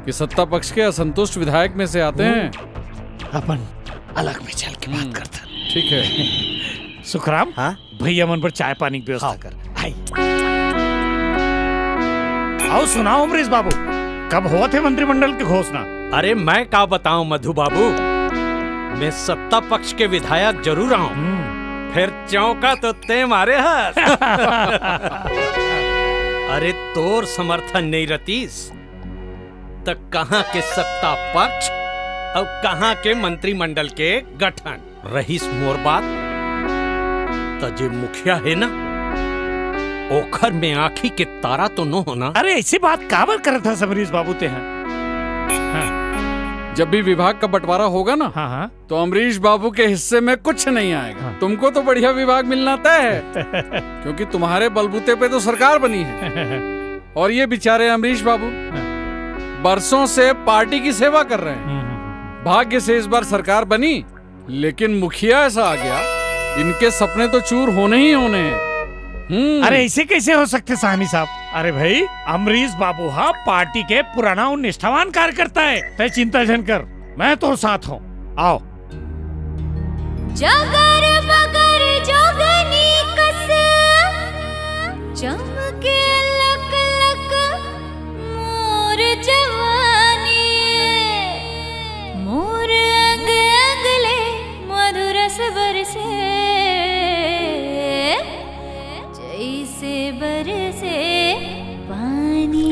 कि सत्ता पक्ष के असंतुष्ट विधायक में से आते हैं। अपन अलग में चल के बात हम्म, करते हैं। ठीक है। सुखराम, हाँ? भैया मन बर चाय पानी के व्यवस्था हाँ। कर। आई। आओ सुनाओ अमरीश बाबू, कब होवत हे मंत्रिमंडल के घोषणा? अरे मैं का बताऊं मधु बाबू, मैं सत्ता पक्ष के विधायक जरूर आऊं, हम्म। फिर चौका तो ते मारे हस। अरे तोर समर्थन नहीं रतीस, त कहाँ के सत्ता पक्ष और कहाँ के मंत्रिमंडल के गठन? रहीस मोर बात, त जे मुखिया हे ना, ओखर में आँखी के तारा तो नो हो ना। अरे, ऐसी बात काबर करत हस अमरीश बाबू ते हैं? हाँ। जब भी विभाग का बंटवारा होगा ना, हाँ, हाँ। तो अमरीश बाबू के हिस्से में कुछ नहीं आएगा। हाँ। तुमको तो बढ़िया विभाग मिलना तय है, क्योंकि तुम्हारे बलबूते पे तो सरकार बनी है। और ये बेचारे अमरीश बाबू हाँ। बरसों से पार्टी की सेवा कर रहे हैं। हम्म, हम्म, हम्म। भाग्य से इस बार सरकार बनी, लेकिन मुखिया ऐसा आ गया, इनके सपने तो चूर होने ही होने हैं। हम्म। अरे, ऐसे कैसे हो सकते साहनी साहब? अरे भाई, अमरीश बाबू हा पार्टी के पुराना और निष्ठावान कार्यकर्ता है। तय चिंता झन कर, मैं तोर साथ हूँ। आओ। जगर बगर जोगनी कस चमके लक लक मोर जवानी, मोर अंग अंग ले मधुरस बरसे, जैसे बरसे पानी।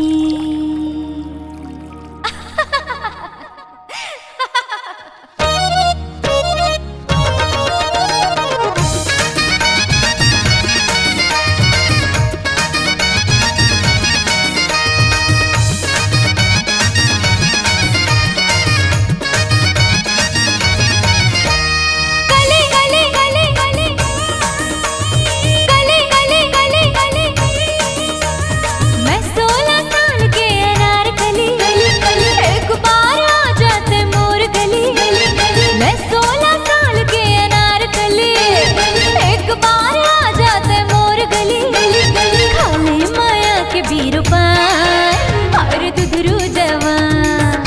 मैं सोलह साल के अनारकली, एक बार आ जाते मोर गली। मैं सोलह साल के अनारकली, एक बार आ जाते मोर गली। खाले माया के बीरुपा और दुधरू जवान,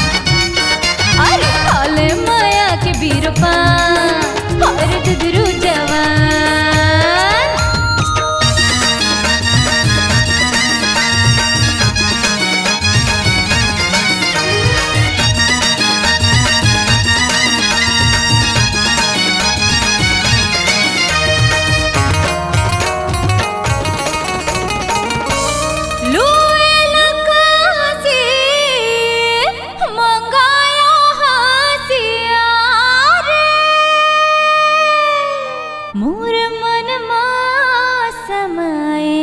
अरे खाले माया के बीरुपा और दुधरू जवान। लुए लकासी मंगायो हसिया रे, मोर मन मा समाए,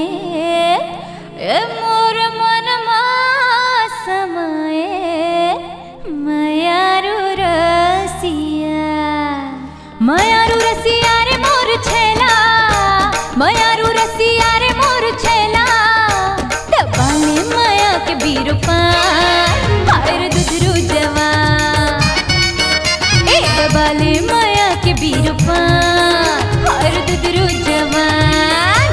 ए मोर मन मा समाए, मयारू रसिया। मयारू रसिया रे मोर छैला, मयारू रसिया रे मोर छैला। दबाले मया के बीरुपा, हाय रे दुधरू जवान। ए दबाले मया पान, हर दुदरू जवान।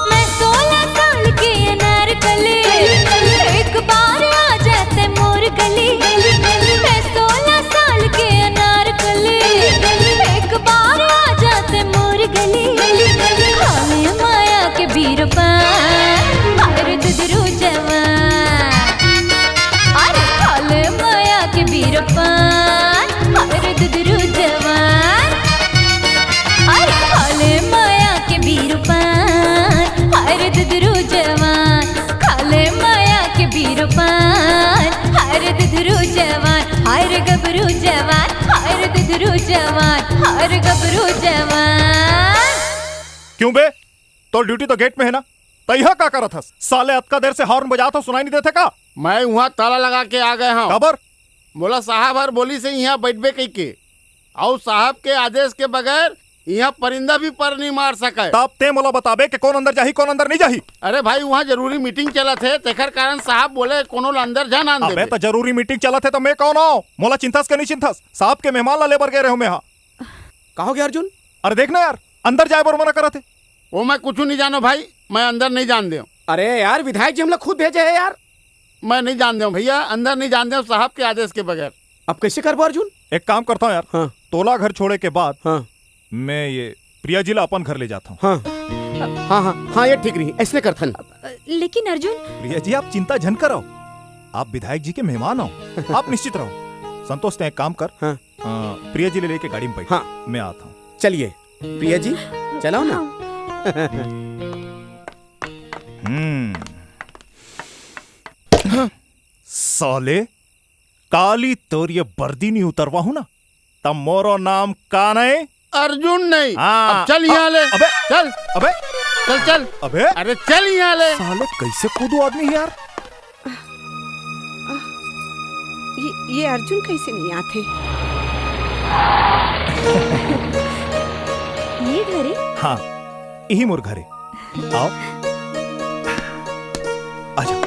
मैं सोलह साल के अनारकली, एक बार आ जाते मोर गली। मैं सोलह साल के अनारकली, एक बार आ जाते मोर गली। खाले माया के बीर पान, हर दुदरू जवान। अरे खाले माया के बीर पान, हर दुदरू जवान। अरे खाले माया के बीर पान, हर दुदरू जवान। खाले माया के बीर पान, हर दुदरू जवान। हर गबरू जवान, हर दुदरू जवान, हर गबरू जवान। क्यों बे? तोर ड्यूटी तो गेट में है ना, त इहाँ का करत हस? साले अतका देर से हॉर्न बजात हो, सुनाई नहीं देथे का? मैं उहाँ ताला लगा के आ गए हँव। काबर? मोला साहब हर बोलिस हे इहाँ बइठबे कहिके। अउ साहब के आदेश के बगैर इहाँ परिंदा भी पर नहीं मार सकय। तब ते मोला बताबे के कोन अंदर जाही, कोन अंदर नहीं जाही? अरे भाई, उहाँ जरूरी मीटिंग चलत हे, तेखर कारण साहब बोले कोनो ला अंदर झन आन अबे देबे। त जरूरी मीटिंग चलत हे त मैं कौन हँव? मोला चिंथस के नहीं चिंथस? साहब के मेहमान ला लेबर गे रहेंव मैं हा। का हो गया अर्जुन? अरे देख ना यार, अंदर जाए बर मना करत हे। ओ मैं कुछू नहीं जानों भाई, मैं अंदर नहीं जान देंव। अरे यार, विधायक जी हमला खुद भेजे हे यार। मैं नहीं जान देंव भैया, अंदर नहीं जान देंव साहब के आदेश के बगैर। अब कैसे करबो अर्जुन? एक काम करता हूँ यार, हाँ। तोला घर छोड़े के बाद हाँ। मैं ये प्रिया जी ला अपन घर ले जाता हूँ। हाँ। हाँ, हाँ, हाँ, ये ठीक रही, ऐसने करथन। लेकिन अर्जुन। प्रिया जी, आप चिंता झन करव, आप विधायक जी के मेहमान हो, आप निश्चित रहो। संतोष, तैं एक काम कर, हाँ। अ, प्रिया जी ले लेके गाड़ी में बैठ, हाँ। मैं आता हूँ। चलिए प्रिया जी, चलाओ ना। हम्म। साले, काली तोर ये बर्दी नहीं उतरवा हूँ ना, तब मोरो नाम का नहीं? अर्जुन नहीं। हाँ। अब चल यहाँ ले। अबे। चल। अबे। चल, चल। अबे। अरे चल यहाँ ले। साले कैसे कूदू आदमी है यार। ये, ये अर्जुन कैसे नहीं आथे? ये घरे? हाँ, यही मोर घरे। आओ। आ जाओ।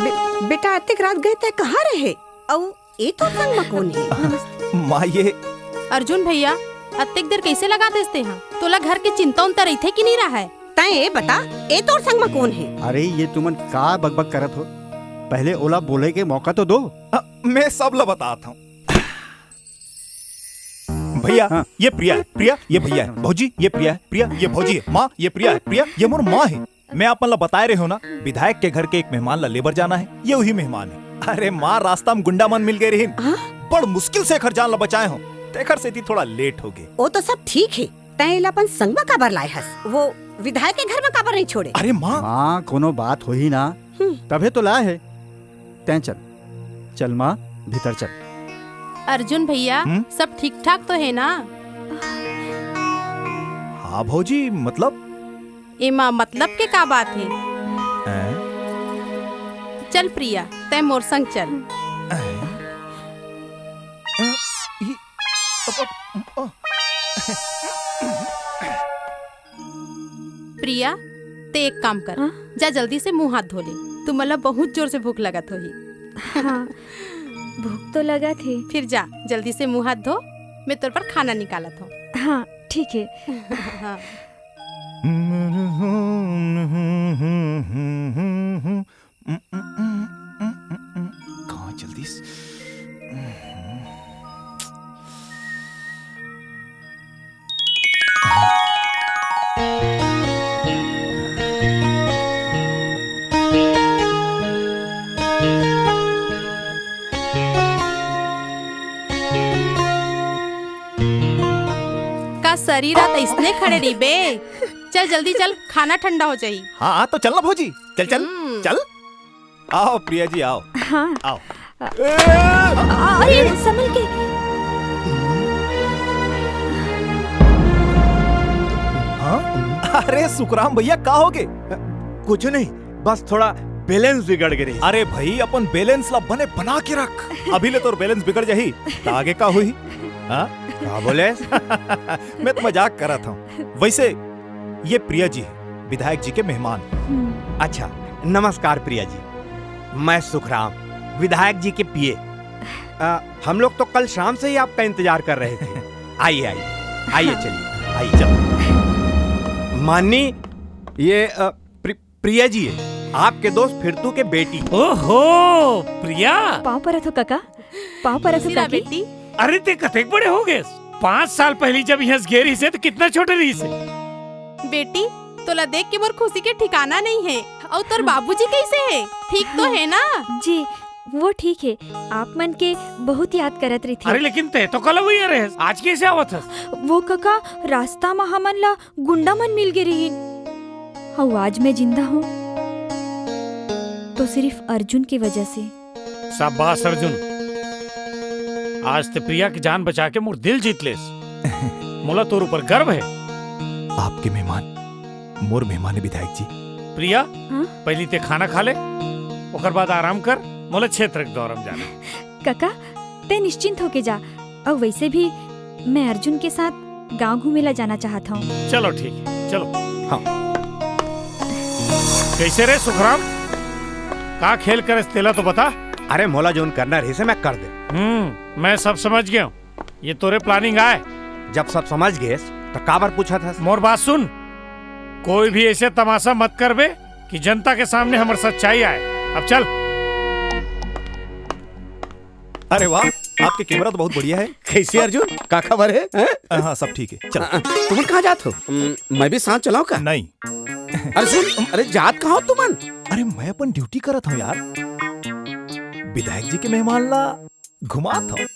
बे-, बेटा, अतेक रात गए तैं कहाँ रहे? अउ ए तोर संग म कोन हे? माँ, ये अर्जुन भैया, अतेक देर कैसे लगा देस तेहा? तोला घर के चिंता उंता रहिथे कि नहीं रहय? तैं ए बता, ए तोर संग म कोन हे? अरे, ये तुमन का बकबक करत हो? पहले ओला बोले के मौका तो दो। अ, मैं सब ला बतात हूँ। भैया, हाँ। ये प्रिया है, प्रिया, ये भैया है। भौजी, ये प्रिया है, प्रिया, ये भौजी है। माँ, ये प्रिया है, प्रिया, ये मोर माँ है। मैं आप मन ला बताए रहे हो ना, विधायक के घर के एक मेहमान ला लेबर जाना है, ये वही मेहमान है। अरे माँ, रास्ता में गुंडा मन मिल गए रहिन, हाँ? बड़ मुश्किल से एखर जान ला बचाए हो, तेखर सेती थोड़ा लेट हो गए। वो तो सब ठीक है, तैं एला अपन संग म काबर लाए हस? वो विधायक के घर म काबर नहीं छोड़े? अरे माँ। माँ, कोनो बात होही ना, हम्म। तभे तो लाए है। तैं चल, चल माँ, भीतर चल। अर्जुन भैया, हम्म? सब ठीक ठाक तो है ना? हाँ भौजी, मतलब? एमा मतलब के का बात हे? हैं? चल प्रिया, तैं मोर संग चल। हैं? हैं? ई, अब, अब, अ। प्रिया, तैं एक काम कर, हाँ? जा जल्दी से मुंह हाथ धो ले, तुमन ला बहुत जोर से भूख लगत होही। हाँ, भूख तो लगत हे। फिर जा, जल्दी से मुंह हाथ धो, मैं तोर पर खाना निकालत हूँ। हाँ, ठीक है। हाँ। कहाँ चल दिस? का सरी रात अइसने खड़े रहिबे? चल जल्दी चल, खाना ठंडा हो जाही। हाँ, हाँ, तो चल ना भौजी, चल, चल, हम्म। चल। आओ प्रिया जी, आओ। हाँ। आओ। अ-, ए! अरे, संभल के। हाँ? अरे सुखराम भैया, का हो गे? कुछ नहीं, बस थोड़ा बैलेंस बिगड़ गे रहिस। अरे भाई, अपन बैलेंस ला बने बना के रख। अभी ले तोर बैलेंस बिगड़ जाही, त आगे का होही? हाँ? का बोले? मैं तो मजाक करत हूँ। वैसे, ये प्रिया जी, विधायक जी के मेहमान। हम्म। अच्छा, नमस्कार प्रिया जी, मैं सुखराम, विधायक जी के पीए। आ, हम लोग तो कल शाम से ही आपका इंतजार कर रहे थे। आइए, आइए, आइए, चलिए, आइए, चलो। माननी, ये, अ, प्रि-, प्रिया जी है, आपके दोस्त फिरतू के बेटी। ओहो, प्रिया। पाँव परत हो काका, पाँव परत हो खुशी रहा काकी। बेटी। अरे, ते कतेक बड़े हो गए? पाँच साल पहली जब यहाँ गे रहिसे, तो कितना छोटे रहिसे। बेटी, तोला देख के मोर खुशी के ठिकाना नहीं है। और तोर बाबूजी कैसे है? ठीक तो है ना? जी, वो ठीक है। आप मन के बहुत याद करत रहिथे। अरे, लेकिन ते तो कल वही रहे, आज कैसे आवत हस? वो काका, रास्ता में हमन ला गुंडा मन मिल गे रहिन। अउ आज मैं जिंदा हूँ, तो सिर्फ अर्जुन की वजह से। शाबाश अर्जुन, आज ते प्रिया के जान बचा के मोर दिल जीत लेस। मोला तोर ऊपर गर्व है। आपके मेहमान मोर मेहमान है विधायक जी। प्रिया, हाँ? पहली ते खाना खा ले, ओकर बाद आराम कर, मोला क्षेत्र के दौरा में जाना। काका, ते निश्चिंत होके जा। और वैसे भी मैं अर्जुन के साथ गांव घूमे ला जाना चाहत हूँ। चलो ठीक है, चलो। हाँ। कैसे रे सुखराम, का खेल करस तेला तो बता। अरे मोला जोन करना रहिसे मैं कर दे। हम्म, मैं सब समझ गया हूँ। ये तोरे planning आय। जब सब समझ गेस, तो काबर पूछत हस? मोर बात सुन, कोई भी ऐसे तमाशा मत करबे कि जनता के सामने हमर सच्चाई आय। अब चल। अरे वाह, आपके camera तो बहुत बढ़िया है। कैसे अर्जुन, का खबर है, हैं? हाँ, सब ठीक है, चलो। हाँ, तुमन कहाँ जात हो? हम्म, मैं भी साथ चलाऊं का? नहीं। अरे सुन, अरे जात कहाँ हो तुमन? अरे मैं अपन duty करत हूँ यार, विधायक जी के मेहमान ला घुमात हूँ।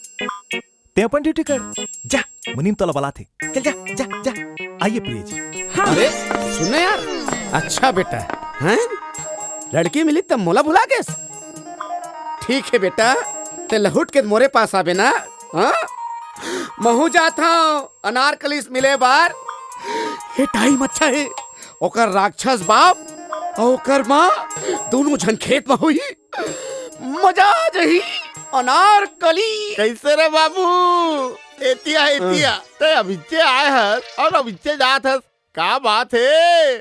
ते अपन duty कर, जा, मुनीम तोला बलाथे। चल जा, जा, जा। आइए प्रिय जी। हाँ। अरे, सुन ना यार, अच्छा बेटा, हैं? लड़की मिली तब मोला भुला गेस? ठीक है बेटा, ते लहुट के मोरे पास आबे ना, हाँ? महू जात हूँ अनारकली से मिले बार। ये time अच्छा है, ओकर राक्षस बाप और ओकर माँ दोनों झन खेत में होही। मजा आ जाही। अनारकली। कैसे रे बाबू? एतिया, एतिया। हाँ। ते अभिच्चे आए हस और अभिच्चे जात हस। का बात है?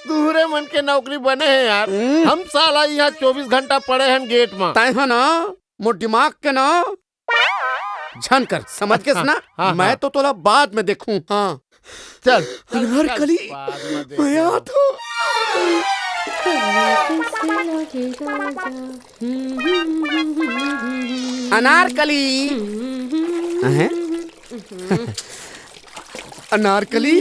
दूहरे मन के नौकरी बने है यार। हम्म। हम साला यहाँ चौबीस घंटा पड़े हन gate में। तैं ह ना, मोर दिमाग के ना झन कर, समझ गेस ना? हाँ, मैं हाँ। तो तोला बाद में देखूं। हाँ। चल, चल, अनारकली, चल, बाद में देख मैं लेंगे। आत हूँ। अनारकली। हैं? अनारकली।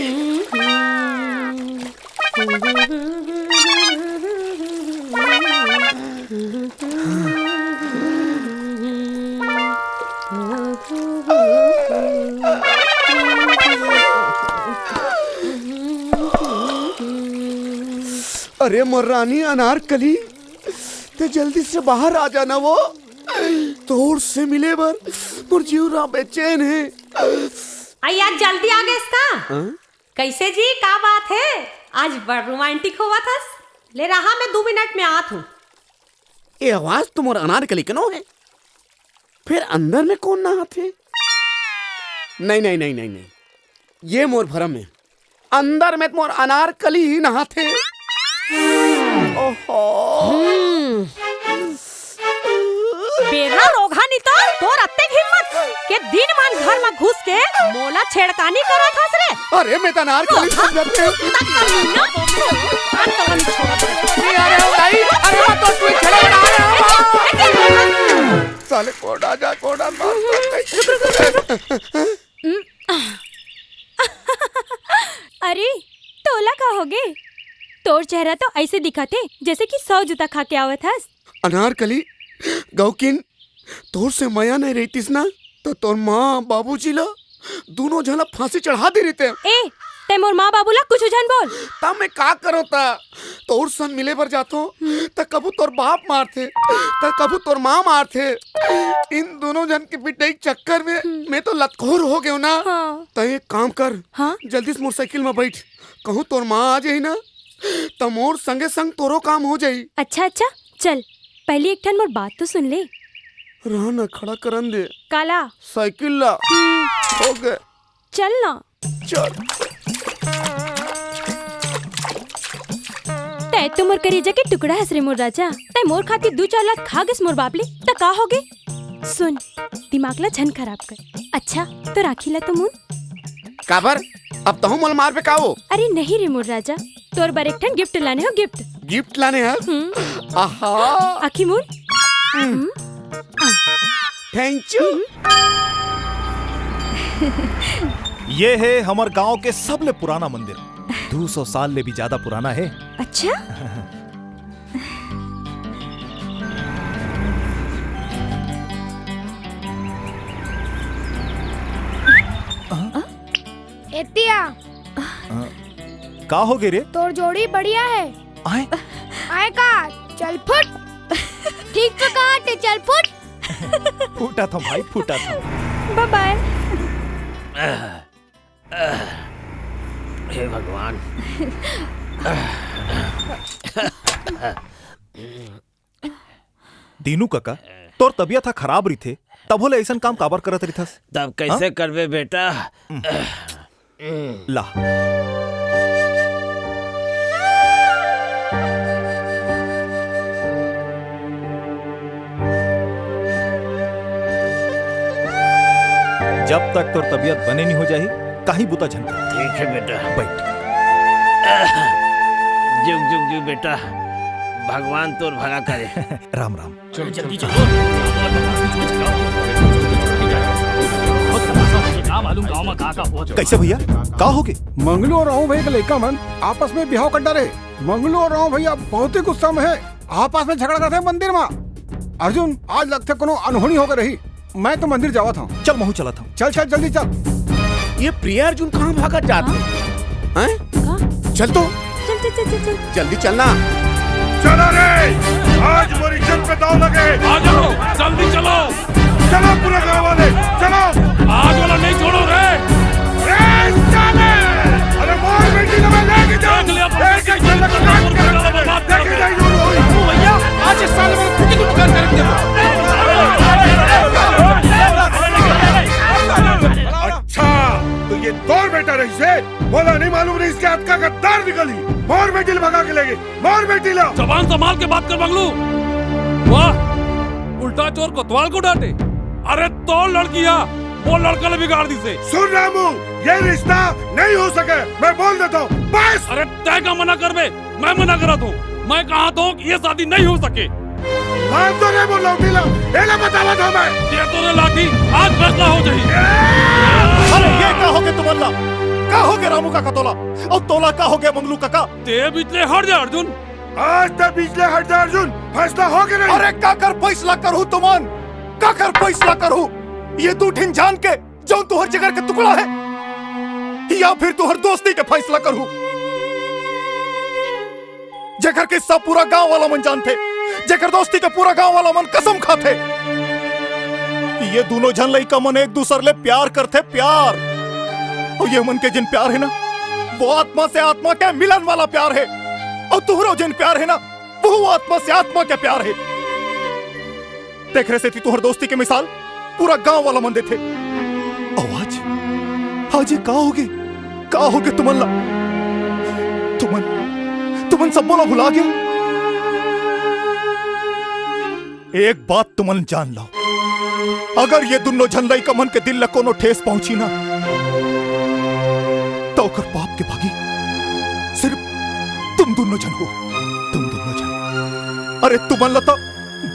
अरे मोर रानी अनारकली, ते जल्दी से बाहर आ जाना वो। तोर से मिले बर मोर जीव रा बेचैन है। अई आज जल्दी आ गेस का? हाँ? कैसे जी, का बात है? आज बड़ romantic होवत हस। ले रहा, मैं दू मिनट में आत हूँ। ये आवाज तो मोर अनारकली के नो है। फिर अंदर में कौन नहाथे? नहीं, नहीं, नहीं, नहीं, नहीं। ये मोर भरम है। अंदर में तो मोर अनारकली ही नहाथे। ओहो। हम्म। बेरा रोगहा नितोर, तोर अतेक हिम्मत के दिन मान घर में घुस के मोला छेड़खानी करत हस रे। अरे मैं तो अनारकली समझत हूँ। तक कर लूँ ना। अंत हम छोड़ दे। अरे, अरे, ओ भाई, अरे, मैं तो कोई खेला बना रहा हूँ। साले कोड़ा जा, कोड़ा मार। अरे, तोला का होगे? तोर चेहरा तो ऐसे दिखथे, जैसे कि सौ जूता खा के आवत हस। अनारकली, गौकिन, तोर से मया नहीं रहितिस ना, तो तोर माँ, बाबूजी ला, दूनों झन ला फांसी चढ़ा दे रहिते। ए, तैं मोर माँ बाबू ला कुछ झन बोल। तब मैं का करों ता? तोर संग मिले बर जाथों, हम्म। त कभू तोर बाप मारथे, त कभू तोर माँ मारथे। इन दूनों झन के पिटाई के चक्कर में हम्म। मैं तो लतखोर हो गेंव ना। हाँ। त एक काम कर, हाँ? जल्दी से मोर साइकिल में बैठ, कहूँ तोर माँ आ जाही ना, त मोर संगे संग तोरो काम हो जाही। अच्छा, अच्छा, चल, पहली एक ठन मोर बात तो सुन ले। रहा ना, खड़ा करन दे। काला? साइकिल ला। हम्म। हो गए। चल ना। चल। तै तो मोर करेजा के टुकड़ा हस रे मोर राजा। तै मोर खातिर दू चार लात खा गेस मोर बाप ले, त का होगे? सुन, दिमाग ला झन खराब कर। अच्छा, तो राखी ला तो मुन। काबर? अब तहूँ मोला मारबे का ओ? अरे नहीं रे मोर राजा, तोर बर एक ठन गिफ्ट लाने हो, गिफ्ट। गिफ्ट लाने हस? हम्म। आहा। आखी मुन। हम्म। हम्म। आ। Thank you. हम्म। ये हे हमर गांव के सबले पुराना मंदिर। दू सौ साल ले भी ज्यादा पुराना हे। अच्छा? एतिया। का हो गे रे? तोर जोड़ी बढ़िया हे। आय? आय का? चल फुट। ठीक तो कहा थे, चल फुट। फूटा था भाई, फूटा था। बाय बाय। हे भगवान। दीनू कका, तोर तबीयत ह खराब रहिथे, तभो ले अइसन काम काबर करत रहिथस? तब कइसे हाँ? करबे बेटा? ला। जब तक तोर तबीयत बने नहीं हो जाही, कहीं बुता झन कर। ठीक है बेटा। बैठ। जुग जुग जुग बेटा, भगवान तोर भला करे। राम राम। चलो, जल्दी चलो। बहुत खतरनाक है, क्या मालूम गाँव में कहाँ का हो जाए। कैसे भैया, का हो गे? मंगलू और रामू भैया के लइका मन आपस में बिहाव कर डारे। मंगलू और रामू भैया बहुत ही गुस्सा में है, आपस में झगड़ा करते हैं मंदिर में। अर्जुन, आज लगथे कोनो अनहोनी होगे रही। मैं तो मंदिर जावत हूँ। चल, महू चलत हूँ। चल, चल, जल्दी चल। ये प्रिया अर्जुन कहाँ भागत जात हे? हैं? का? चल तो। चल, चल, चल, चल, चल। जल्दी चलना। चलो रे, आज मोर इज्जत पे दाव लगे। आ जाओ, जल्दी चलो। चलो पूरे गांव वाले, चलो। आज वाला नहीं छोड़ो रे। ए, साले! अरे मोर बेटी तो मैं लेके जाऊं। देख लिया, एक, एक झलक काट के रख दे। देखे जाए जो होई। भैया, आज इस साले में कुछ कुछ कर कर दे। अच्छा, तो ये तोर बेटा रहिसे, मोला नहीं मालूम रहिस के अतका गद्दार निकलही। मोर बेटी ल भगा के ले गे, मोर बेटी ल। जबान संभाल के बात कर मंगलू। वाह, उल्टा चोर कोतवाल को डांटे। अरे तोर लड़की हा, वो लड़का ल बिगाड़ दिसे। सुन रामू, ये रिश्ता नहीं हो सके, मैं बोल देता हूँ, बस। अरे तैं का मना करबे, मैं मना करत हूँ। मैं कहा तो ये शादी नहीं हो सके। मान तो रे वो लौटी ला, एला बतावत हूँ मैं। ये तो रे लाठी, आज फैसला हो जाही। अरे ये का हो गे तुमन ला? का हो गे रामू काका तोला? अउ तोला का हो गे मंगलू काका? तैं बीच ले हट जा अर्जुन। आज तैं बीच ले हट जा अर्जुन, फैसला हो गे नहीं। अरे काकर फैसला करहूँ तुमन? काकर फैसला करहूँ? ये दू ठिन जान के जौन तुहर जिगर के टुकड़ा हे, या फिर तुहर दोस्ती के फैसला करहूँ, जेकर किस्सा पूरा गांव वाला मन जानथे, जेकर दोस्ती के पूरा गांव वाला मन कसम खाथे। ये दूनों झन लइका मन एक दूसर ले प्यार करथे, प्यार। अउ ये मन के जिन प्यार हे ना, वो आत्मा से आत्मा के मिलन वाला प्यार हे। अउ तुहरो जिन प्यार हे ना, वो आत्मा से आत्मा के प्यार हे। तेखरे सेती तुहर दोस्ती के मिसाल पूरा गांव वाला मन देथे। अउ आज, आज ये का हो गे? का हो गे तुमन ला? तुमन, तुमन सब्बो ला भुला गे? एक बात तुमन जान लो, अगर ये दुन्नो झन लइका मन के दिल ला कोनो ठेस पहुंची ना, तो ओकर पाप के भागी सिर्फ तुम दुन्नो झन हो, तुम दुन्नो झन। अरे तुमन ला तो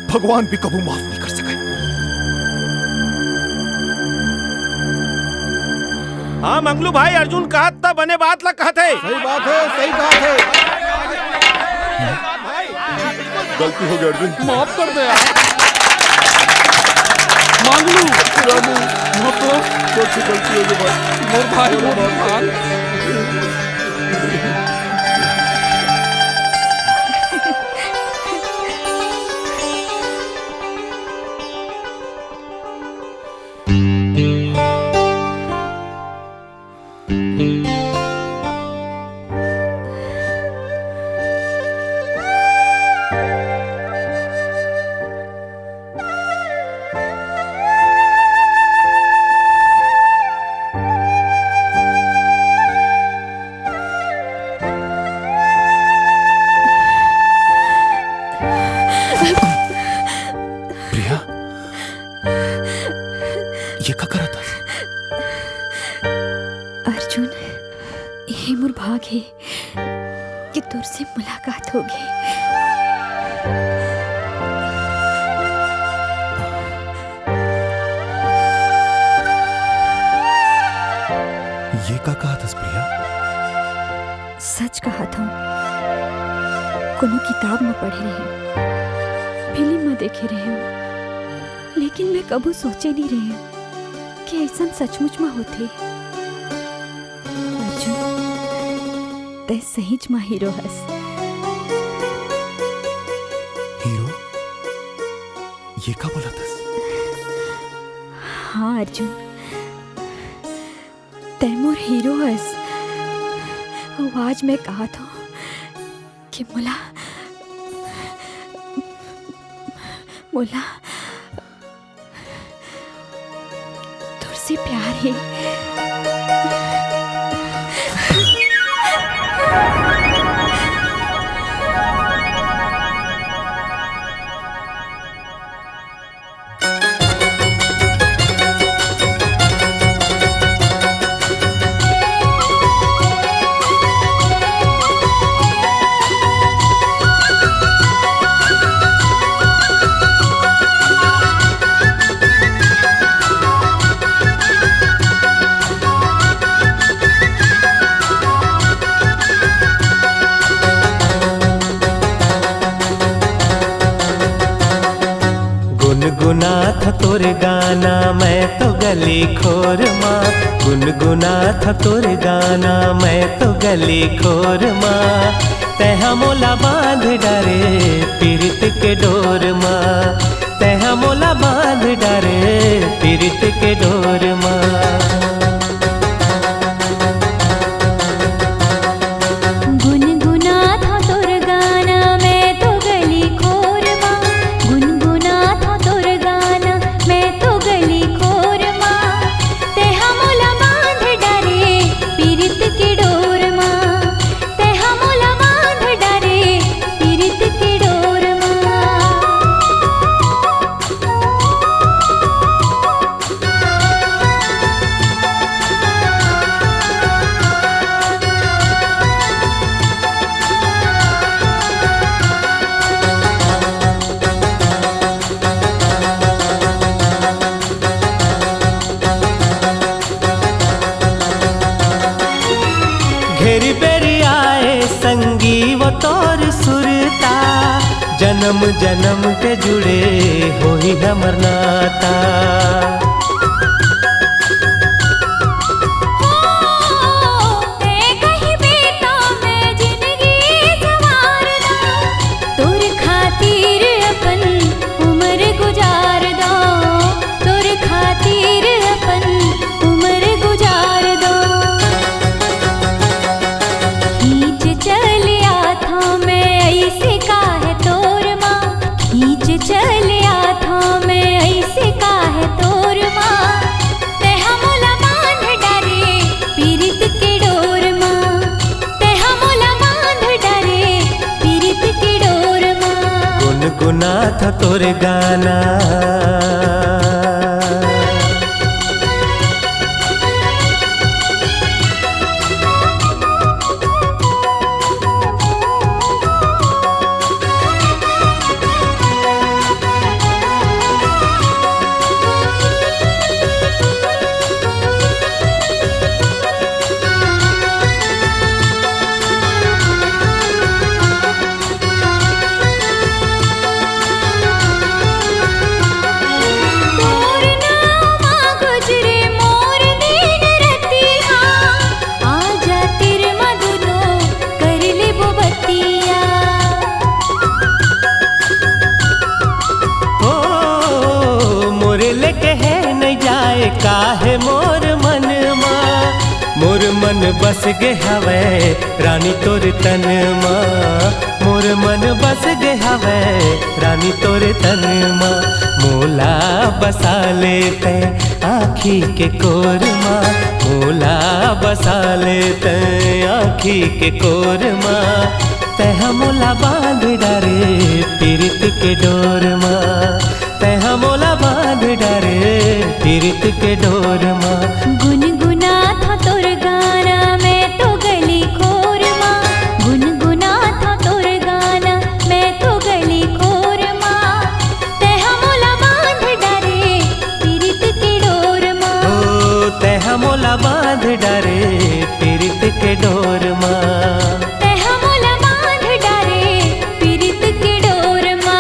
भगवान भी कभू माफ नहीं कर सके। हाँ मंगलू भाई, अर्जुन कहत त बने बात ला कहत हे। सही बात हे, सही बात हे। गलती हो गई अर्जुन। माफ कर दे यार। मंगलू। रामू, माफ करो। मुझसे गलती हो गई भाई। मोर भाई, मोर भगवान। प्रिया, अर्जुन, ये मोर भाग हे कि तोर से मुलाकात होगे। ये का कहत हस, प्रिया? सच कहत हूँ, कोनो किताब म पढ़े रहेंव, फिल्म म देखे रहेंव, लेकिन मैं कभू सोचे नहीं रहेंव कि अइसन सचमुच म होथे। अर्जुन, तैं सहीच म हीरो हस। हीरो? ये का बोलत हस? हाँ अर्जुन, तैं मोर हीरो हस। अउ आज मैं कहत हूँ कि मोला, मोला तोर से प्यार हे। गुनगुनाथंव तोर गाना मैं तो गली खोर मा, गुनगुनाथंव तोर गाना मैं तो गली खोर मा। तैं हा मोला बांध डारे पीरित के डोर मा, तैं हा मोला बांध डारे पीरित के डोर मा। गुनगुनाथंव तोर गाना मैं तो गली खोर मा, गुनगुनाथंव तोर गाना मैं तो गली खोर मा। तैं हा मोला बांध डारे पीरित के डोर मा, तैं हा मोला बांध डारे पीरित के डोर मा। घेरी बेरी आए संगी वो तोर सुरता, जनम जनम के जुड़े होही हमर नाता। तैं कहिबे त मैं जिनगी संवार दंव, तोर खातिर अपन उमर गुजार दंव, तोर खातिर अपन उमर गुजार दंव। खींच चले आथंव मैं अइसे काहे तोर मा, खींच चले आथंव मैं अइसे काहे तोर मा। तैं हा मोला बांध डारे पीरित के डोर मा, तैं हा मोला बांध डारे पीरित के डोर मा। गुनगुनाथंव तोर गाना। तोर नाम गुजरे मोर दिन रतिहा, आजा तीर मा दुनो कर लेबो बतिया। ओ मोरे लेके हे नइ जाए काहे मोर मन मा, मोर मन बस गे हवय रानी तोर तन मा, मोर मन बस गे हवय रानी तोर तन मा। मोला बसा ले तैं आँखी के कोर मा, मोला बसा ले तैं आँखी के कोर मा। तैं हा मोला बांध डारे पीरित के डोर मा, तैं हा मोला बांध डारे पीरित के डोर मा। गुनगुनाथंव तोर गाना पीरित के डोर मा। तेहा मोला बांध डारे पीरित के डोर मा।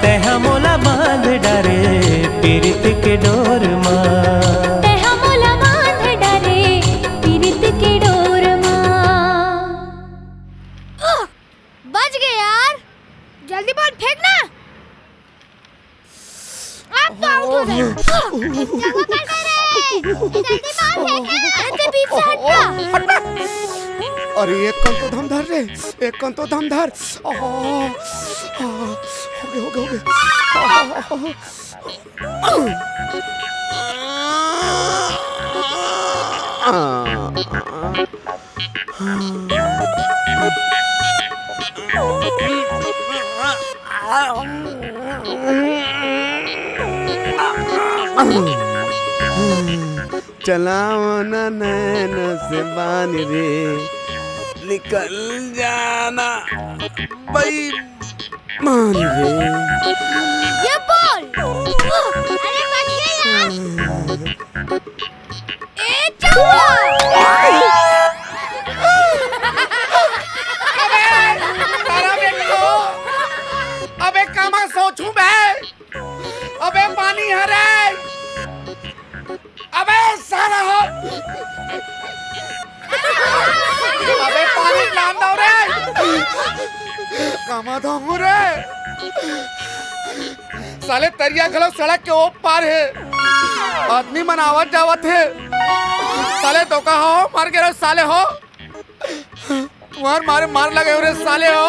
तेहा मोला बांध डारे पीरित के डोर मा। तेहा मोला बांध डारे पीरित के डोर मा। बच गए यार। जल्दी बॉल फेंक ना। अब तो आउट हो गए। जगह कर दे रे। जल्दी बॉल फेंक ना। अरे, ते बीच से हट ना। अरे, एक कन तो दम धर रे, एक कन तो दम धर। आह, आह, हो गए, हो गए, हो गए। आह, आह, आह। चलाओ ना नैन से बान रे, निकल जाना बेईमान रे। ये बॉल। अरे बच गए यार। ए चौका। अबे, साला बेटो, अबे कामा सोचूं बे। अबे पानी हरे। अबे साला हो। अबे पानी लान दो रे। कामा दो रे। साले तरिया घलो सड़क के ओ पार हे। आदमी मन आवत जावत हे। साले धोखा हो, मर गे रे साले हो। तुम्हार मारे मार लगे हो रे साले हो।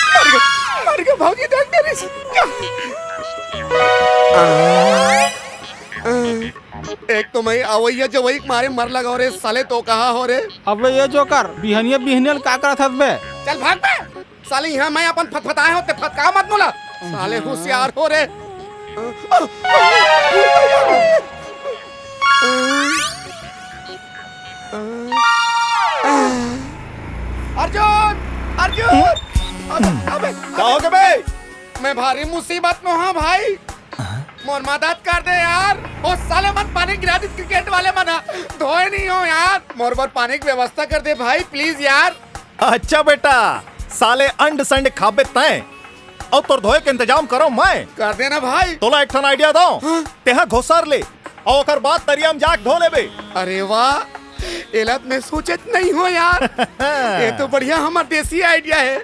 मर गए, मर गए भौजी, देख मेरी। एक तो मैं अवैया जवई के मारे मर लगा हो रे साले, तो कहा हो रे। अबे ये जोकर, बिहनिया बिहनिया ल का करत हस बे? चल भाग बे। साले, यहाँ मैं अपन फतफताए हो, ते फतका मत मोला। साले, होशियार हो रे। अर्जुन, अर्जुन, अबे, अबे, का हो गे बे? मैं भारी मुसीबत में हूँ भाई। मोर मदद कर दे यार। ओ साले मन पानी गिरा दिस, क्रिकेट वाले मन ह। धोए नहीं हो यार, मोर बर पानी के व्यवस्था कर दे भाई, प्लीज यार। अच्छा बेटा, साले अंड संड खाबे तैं, अउ तोर धोए के इंतजाम करो मैं। कर देना भाई। तोला एक ठन आइडिया दो। हाँ। तेहा घोसर ले, अउ ओकर बाद तरिया म जाके धो लेबे। अरे वाह, एला त मैं सोचत नहीं हो यार। ये तो बढ़िया हमर देसी आइडिया है।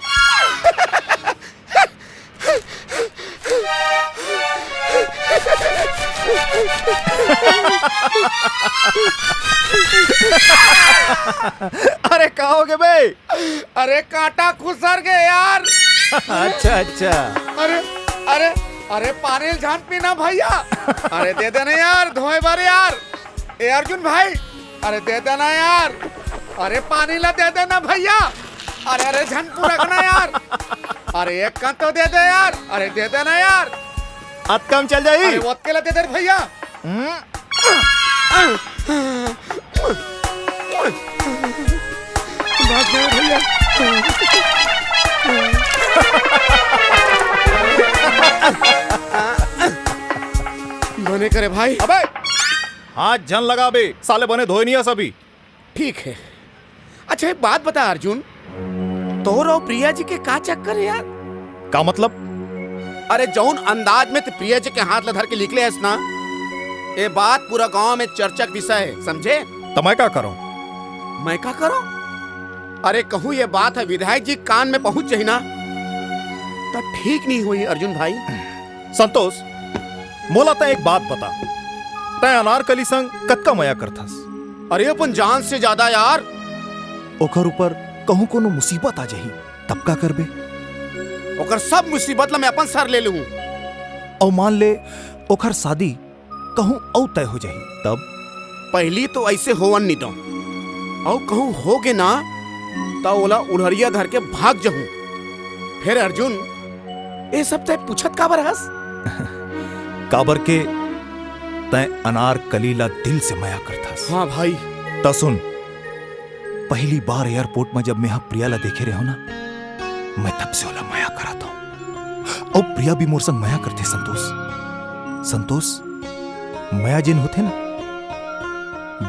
अरे का हो गे बे? अरे कांटा खुसर गे यार। अच्छा, अच्छा। अरे, अरे, अरे पानी ल झन पीना भैया। अरे दे देना यार, धोए बर यार। ए अर्जुन भाई, अरे दे देना यार। अरे पानी ला दे देना भैया। अरे, अरे झन पुरकना यार। अरे एक कन तो दे दे यार। अरे दे देना यार। अतका म चल जाही। अरे ओतके ला दे दे रे भैया। हम्म। भाग गए भैया। बने करे भाई। अबे हाथ झन लगाबे, साले बने धोए नहीं हस अभी। ठीक है। अच्छा, एक बात बता अर्जुन, तोर अउ प्रिया जी के का चक्कर है यार? का मतलब? अरे, जौन अंदाज में ते प्रिया जी के हाथ ला धर के निकले हस ना, ये बात पूरा गांव में चर्चा के विषय है, समझे? त मैं का करूं? मैं का करूं? अरे, कहूं ये बात है विधायक जी के कान में पहुंच जाही ना, त ठीक नहीं होही अर्जुन भाई। संतोष, मोला तैं एक बात बता, तैं अनारकली संग कतका मया करथस? अरे अपन जान से ज्यादा यार। ओकर ऊपर कहूं कोनो मुसीबत आ जाही, तब का करबे? ओकर सब मुसीबत ला मैं अपन सर ले लूं। अउ मान ले ओकर शादी कहूं अउ तय हो जाही, तब? पहली तो ऐसे होवन नी दो, अउ कहूं हो गे ना, त ओला उढ़रिया धर के भाग जहूं। फिर अर्जुन, ये सब तय पूछत काबर हस? काबर के तैं अनारकली ला दिल से मया करथस। हाँ भाई। त सुन, पहली बार एयरपोर्ट में जब मैं हा प्रिया ला देखे रहे हो ना, मैं तब से ओला मया करत हूँ। अउ प्रिया भी मोर संग मया करथे संतोष। संतोष, मया जेन होथे ना,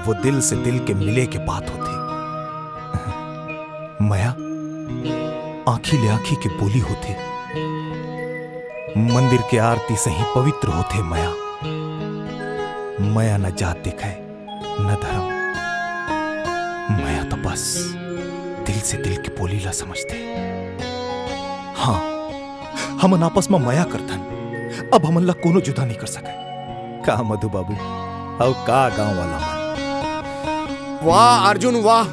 वो दिल से दिल के मिले के बात होथे। मया आँखी ले आँखी के बोली होथे। मंदिर के आरती सही पवित्र होथे मया। मया न जात देखय, न धर्म। मया तो बस दिल से दिल के बोली ला समझथे। हाँ, हमन आपस म मया करथन, अब हमन ला कोनो जुदा नइ कर सकय। का मधु बाबू, अउ का गांव वाला मन? वाह अर्जुन, वाह।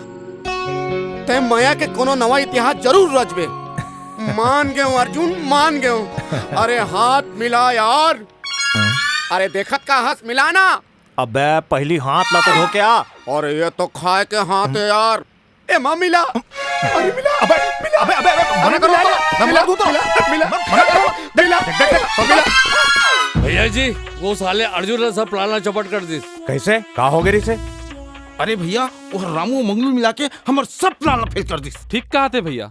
तैं मया के कोनो नवा इतिहास जरूर रचबे। मान गेंव अर्जुन, मान गेंव। अरे हाथ मिला यार। अरे देखत का हस, मिला ना। अबे पहली हाथ ला तो धो के आ। अरे ये तो खाए के हाथ है यार। ए माँ मिला। अरे मिला। अबे, मिला। अबे, अबे, अबे, मना करो तो, मैं मार दूँ तो। मिला, मिला, मना करो। मिला, मिला, मिला। भैया जी, वो साले अर्जुन ने सब plan ला चौपट कर दिस। कैसे? का हो गे रिहिसे? अरे भैया, वो रामू मंगलू मिला के हमर सब plan ला fail कर दिस। ठीक कहा थे भैया।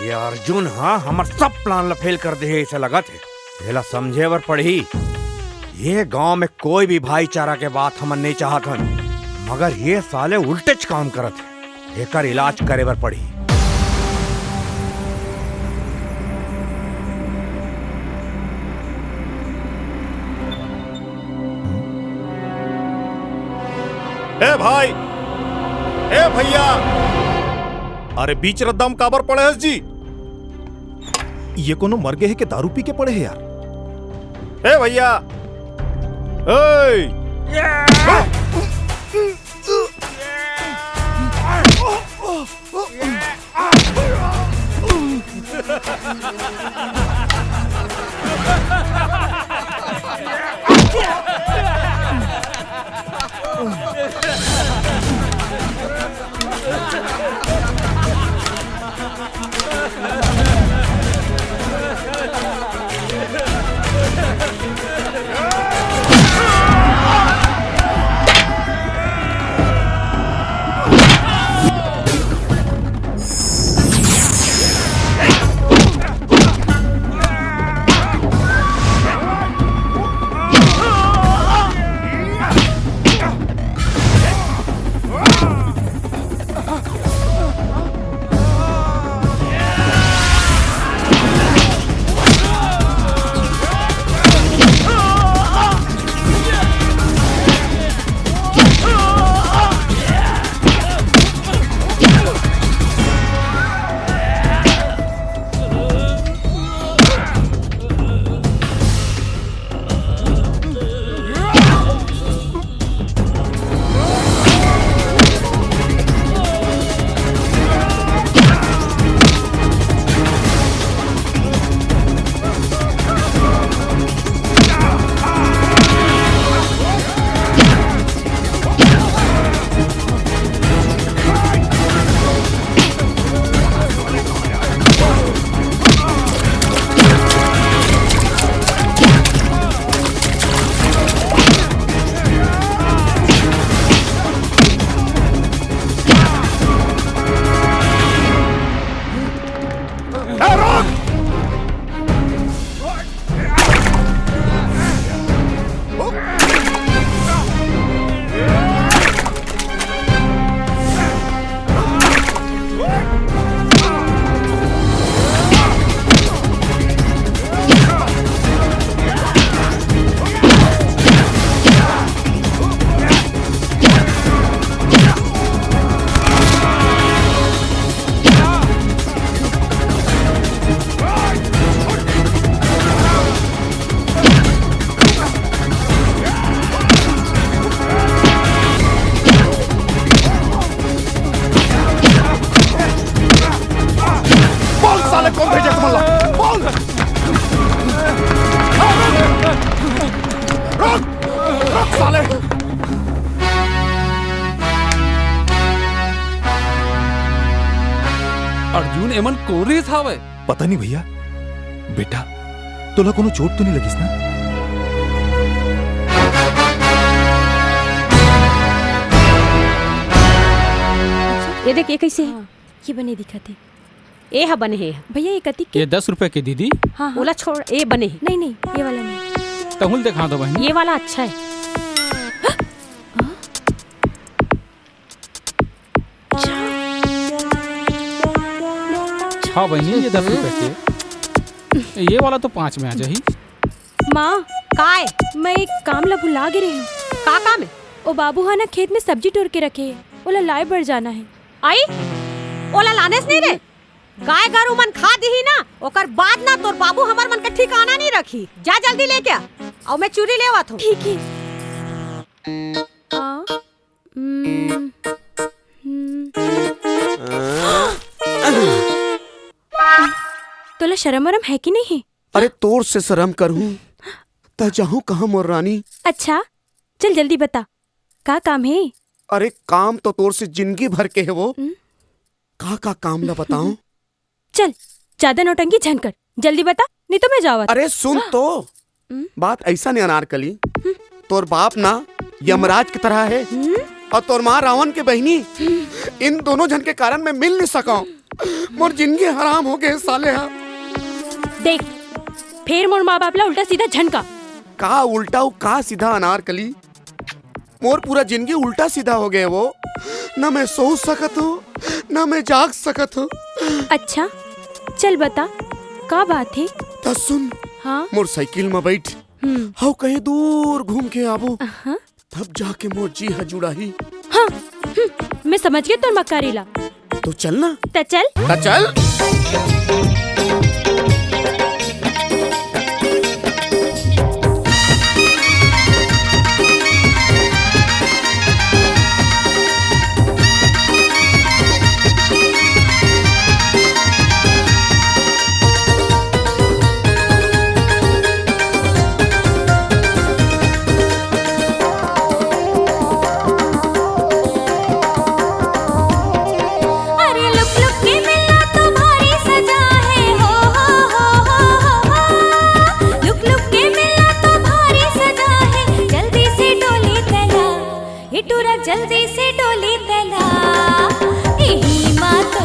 ये अर्जुन ह हमर सब plan ला fail कर दे हे, ऐसा लगत हे। एला समझे बर पड़ही। ये गांव में कोई भी भाईचारा के बात हमन नहीं चाहत हन, मगर ये साले उल्टेच काम करत हे। एकर इलाज करे बर पड़ही। ए भाई, ए भैया, अरे बीच रद्दा म काबर पड़े हस जी? ये कोनो मर गे हे के दारू पी के पड़े हे यार? ए भैया, ए! बोल साले, कौन भेजे तुमन ला? बोल। रुक, रुक साले। अर्जुन, एमन कोन रिहिस हावय? पता नहीं भैया। बेटा, तोला कोनो चोट तो नहीं लगिस ना? ये देख, ये कैसे हे? हाँ, ये बने दिखत हे। ए ह बने हे। भैया, ये कतिक के? ये दस रुपए के दीदी। हाँ, हाँ। ओला छोड़, ए बने हे। नहीं, नहीं, ये वाला नहीं। तहूँ ल देखा दो बहिनी। ये वाला अच्छा है। छह बहिनी, ये दस रुपए के। ये वाला तो पाँच में आ जाही। माँ, काय? मैं एक काम ला भुला गे रही। का काम है? ओ बाबू हा ना खेत में सब्जी टोर के रखे हे, ओला लाए बर जाना है। आई, ओला लानेस नहीं रे। गाय गरु मन खा दिही ना, ओकर बाद ना तोर बाबू हमर मन के ठिकाना नहीं रखी। जा जल्दी लेके आ, अउ मैं चुरी लेवत हूँ। ठीक है। आ, हम्म, हम्म। तोला शरम वरम है कि नहीं? अरे, तोर से शरम करहूँ त जाहूँ कहाँ, मोर रानी? अच्छा, चल जल्दी बता, का काम है? अरे, काम तो तोर से जिंदगी भर के है वो। हम्म? का का काम ला बताऊं? चल, ज्यादा नौटंकी झन कर, जल्दी बता, नहीं तो मैं जावत। अरे सुन तो, हम्म? बात ऐसा नहीं अनारकली, हम्म? तोर बाप ना यमराज की तरह है हम्म? और तोर माँ रावण के बहिनी। हम्म? इन दोनों झन के कारण मैं मिल नहीं सका। मोर जिंदगी हराम हो गए साले हा। देख, फिर मोर माँ बाप ला उल्टा सीधा झन का। का उल्टा अउ का सीधा अनारकली? मोर पूरा जिंदगी उल्टा सीधा हो गए वो। न मैं सो सकत हूँ, न मैं जाग सकत हूँ। अच्छा, चल बता, का बात है? त सुन, हाँ? मोर साइकिल में बैठ, हम्म। हव कहीं दूर घूम के आबो, हाँ? तब जाके मोर जी ह जुड़ाही। हाँ, हम्म, मैं समझ गया तोर मक्कारी ला। तो चल ना। त चल। त चल। अरे लुक लुक के मिलना तो भारी सजा है, हो, हो, हो। लुक लुक के मिलना तो भारी सजा है, जल्दी से डोली तैयार, ए टूरा जल्दी से डोली तैयार। इही माँ तो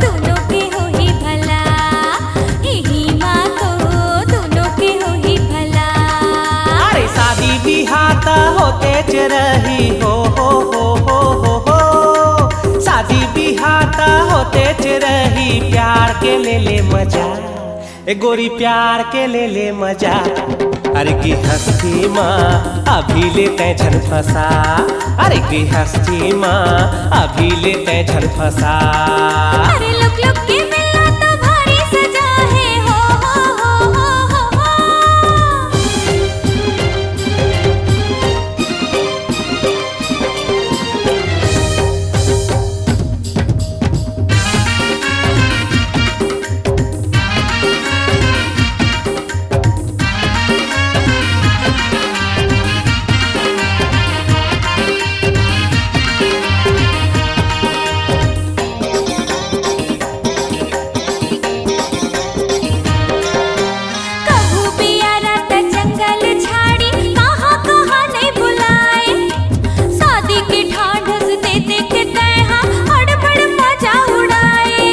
दोनों के होही भला, इही माँ तो दोनों के होही भला। अरे शादी बिहा त होते च रही, हो, हो, हो। शादी बिहा त होते च रही, प्यार के ले ले मजा, ए गोरी प्यार के ले ले मजा। अरे गिरहस्थी माँ अभी ले तैं झन फंसा, अरे गिरहस्थी माँ अभी ले तैं झन फंसा। अरे लुक लुक के मिलना तो भारी सजा है, हो, हो, हो। कभू बियारा त जंगल झाड़ी, कहाँ कहाँ नहीं बुलाए। शादी के ढांढस दे दे के तैं हा अड़बड़ मजा उड़ाए।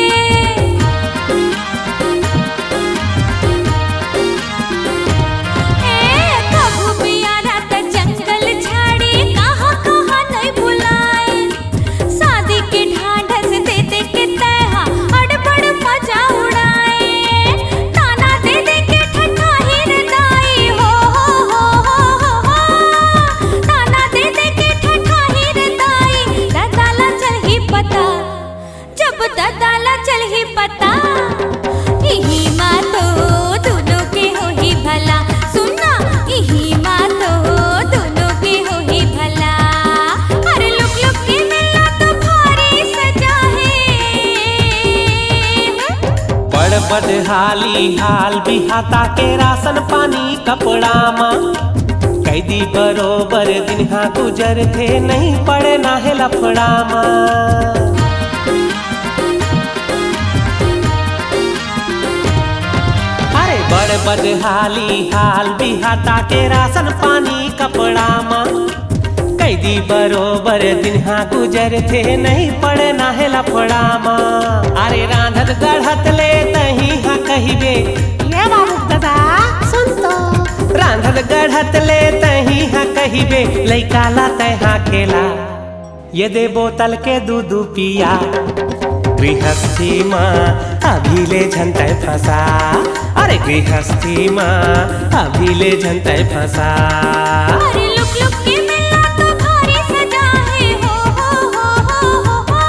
ए, कभू बियारा त जंगल झाड़ी, कहाँ कहाँ नहीं बुलाए। शादी के ढांढस दे दे के तैं हा अड़बड़ मजा उड़ाए। ताना दे दे के ठठाही रे दाई, हो, हो, हो। ताना दे दे के ठठाही रे दाई, ददा ला चलही पता, जब ददा ला चलही पता। इही माँ तो दोनों के होही भला, सुनना, इही माँ तो दोनों के होही भला। अरे लुक लुक के मिलना तो भारी सजा है। बड़ बदहाली हाल बिहाता के राशन पानी कपड़ा मा। कैदी बरोबर दिन हा गुजरथे, नहीं पड़े ना हे लफड़ा मा। अरे बड़ बदहाली हाल बिहाता के राशन पानी कपड़ा मा। कैदी बरोबर दिन हा गुजरथे, नहीं पड़े ना हे लफड़ा मा। अरे रांधत गढ़त ले तहीं हा कहिबे, ये बाबू दादा, सुन तो। रांधत गढ़त ले तही हा कहिबे, लइका ला तय हा खेला। ये दे बोतल के दू दू पिया। गृहस्थी मा अभी ले झन तय फंसा। अरे गृहस्थी मा अभी ले झन तय फंसा। अरे लुक लुक के मेला तो भारी सजा है, हो, हो, हो।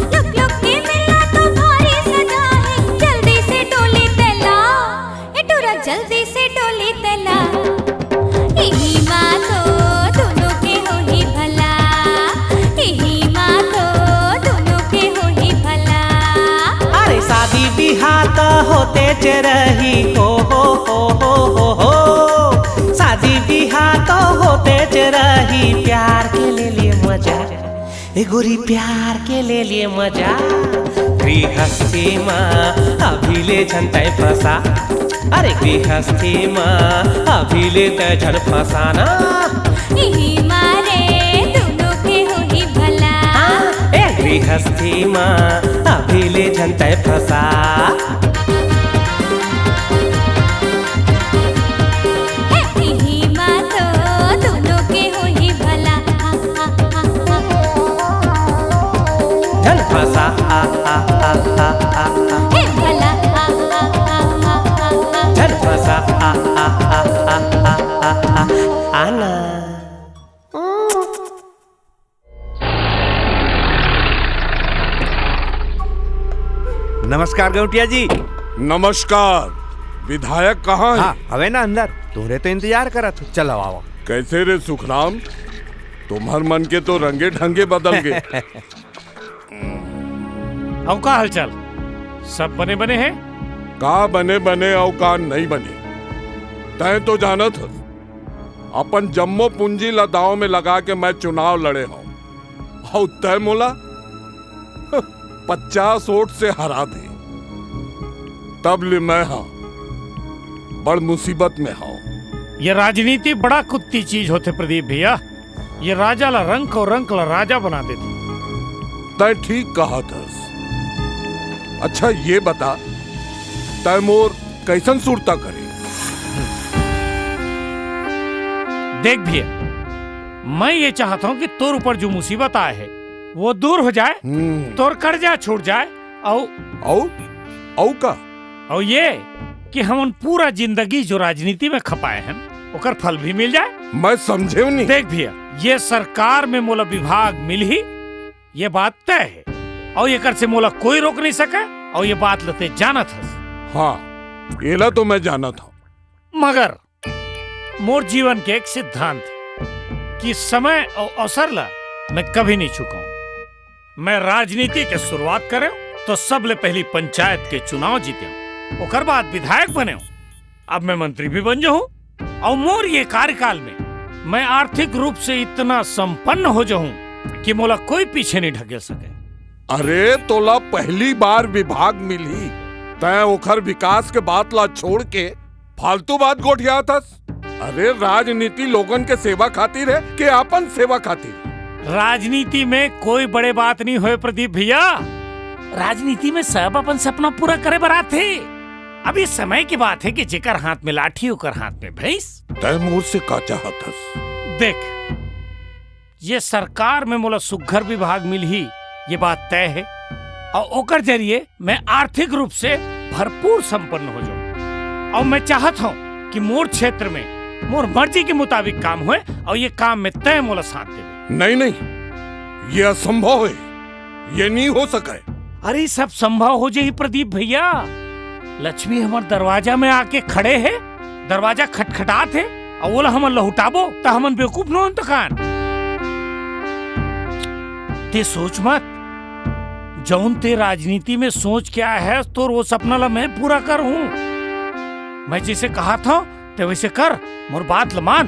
लुक लुक के मेला तो भारी सजा है, जल्दी से डोली तेला। ए टुरा जल्दी से डोली तेला। इही मा तो दोनों के होही भला। इही मा तो दोनों के होही भला। अरे शादी बिहा तो होते च रही, हो, हो, हो। शादी बिहा तो होते च रही, प्यार के ले लिए मजा। ए गोरी प्यार के ले लिए मजा। गृहस्थी मा अभी ले झन तय फंसा। अरे गृहस्थी मा अभी ले तय झन फंसा ना। इही मारे दोनों के होही भला। हाँ, ए गृहस्थी मा अभी ले झन तय फंसा। इही मा तो दोनों के होही भला। झन फंसा, आ, आ, आ, आ, आ, आ। हे भला, आ, आ, आ, आ, आ, आ। झन फंसा, आ, आ, आ, आ, आ, आ, आ। आना। नमस्कार गौटिया जी। नमस्कार। विधायक कहाँ है? हाँ, हवे ना अंदर। तुमरे तो इंतजार करत हो। चलो आओ। कैसे रे सुखराम? तुम्हर मन के तो रंगे ढंगे बदल गए। अउ का हालचाल? सब बने बने हैं? का बने बने अउ का नहीं बने, तैं तो जानत हस, अपन जम्मो पूंजी ला दाव में लगा के मैं चुनाव लड़े हूँ, अउ तैं मोला पचास वोट से हरा दे, तब ले मैं हा बड़ मुसीबत में हूँ। ये राजनीति बड़ा कुत्ती चीज होथे प्रदीप भैया। ये राजा ला रंक अउ रंक ला राजा बना देथे। तैं ठीक कहत हस। अच्छा ये बता, तैं मोर कैसन सुरता करे? देख भैया, मैं ये चाहत हूँ कि तोर ऊपर जो मुसीबत आए है वो दूर हो जाए, हम्म। तोर कर्जा छूट जाए, अउ अउ अउ का? अउ ये कि हमन पूरा जिंदगी जो राजनीति में खपाए हन, ओकर फल भी मिल जाए। मैं समझेव नहीं। देख भैया, ये सरकार में मोला विभाग मिलही, ये बात तय है, अउ एकर से मोला कोई रोक नहीं सके, अउ ये बात ल तैं जानत हस। हाँ, एला तो मैं जानत हूँ। मगर मोर जीवन के एक सिद्धांत है कि समय अउ अवसर ला मैं कभी नहीं चुकाऊं। मैं राजनीति के शुरुआत करेंव तो सबले पहली पंचायत के चुनाव जीतेंव, ओकर बाद विधायक बनेंव। अब मैं मंत्री भी बन जाऊं अउ मोर ये कार्यकाल में मैं आर्थिक रूप से इतना संपन्न हो जाऊं कि मोला कोई पीछे नहीं ढकेल सके। अरे तोला पहली बार विभाग मिलही, तैं ओखर विकास के बात ला छोड़ के फालतू बात गोठियात हस। अरे राजनीति लोगन के सेवा खातिर है कि अपन सेवा खातिर? राजनीति में कोई बड़े बात नहीं होए प्रदीप भैया। राजनीति में सब अपन सपना पूरा करे बर आथे। अभी समय की बात है कि जेकर हाथ में लाठी ओकर हाथ में भैंस। तैं मोर से का चाहत हस? देख, ये सरकार में मोला सुघर विभाग मिलही, ये बात तय है। अउ ओकर जरिए मैं आर्थिक रूप से भरपूर संपन्न हो जाऊं। अउ मैं चाहत हूं कि मोर क्षेत्र में मोर मर्जी के मुताबिक काम होए अउ ये काम में तैं मोला साथ देबे। नहीं, नहीं, ये असंभव है, ये नहीं हो सके। अरे, सब संभव हो जाही प्रदीप भैया। लक्ष्मी हमर दरवाजा में आके खड़े है, दरवाजा खटखटात है, अउ ओला हमन लहुटाबो त हमन बेवकूफ न होन त कान? तैं सोच मत, जौन तैं राजनीति में सोच के आए हस, तोर वो सपना ला मैं पूरा करहूं। मैं जैसे कहा था, तैं वैसे कर, मोर बात ल मान।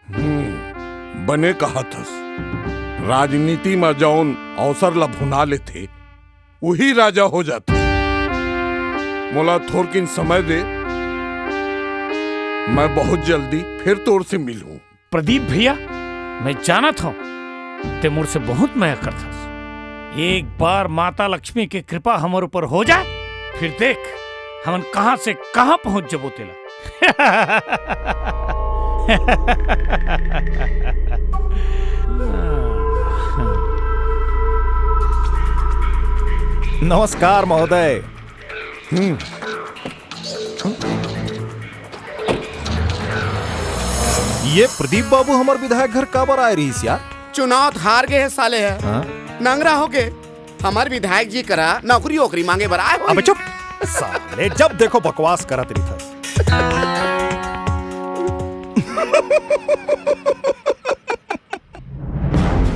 हम्म, बने कहत हस। राजनीति म जौन अवसर ल भुना लेथे, उही राजा हो जाथे। मोला थोरकिन समय दे, मैं बहुत जल्दी फिर तोर से मिलहूं। प्रदीप भैया, मैं जानत हूं, तैं मोर से बहुत मया करथस। एक बार माता लक्ष्मी के कृपा हमर ऊपर हो जाए, फिर देख, हमन कहां से कहां पहुंच जबो तेला। नमस्कार महोदय। हम्म। ये प्रदीप बाबू हमर विधायक घर काबर आए रहिस यार? चुनाव त हार गे हे साले ह। हाँ? नंगरा हो गे। हमर विधायक जी करा नौकरी ओकरी मांगे बर आए होही। अबे चुप साले, जब देखो बकवास करत रहिथस।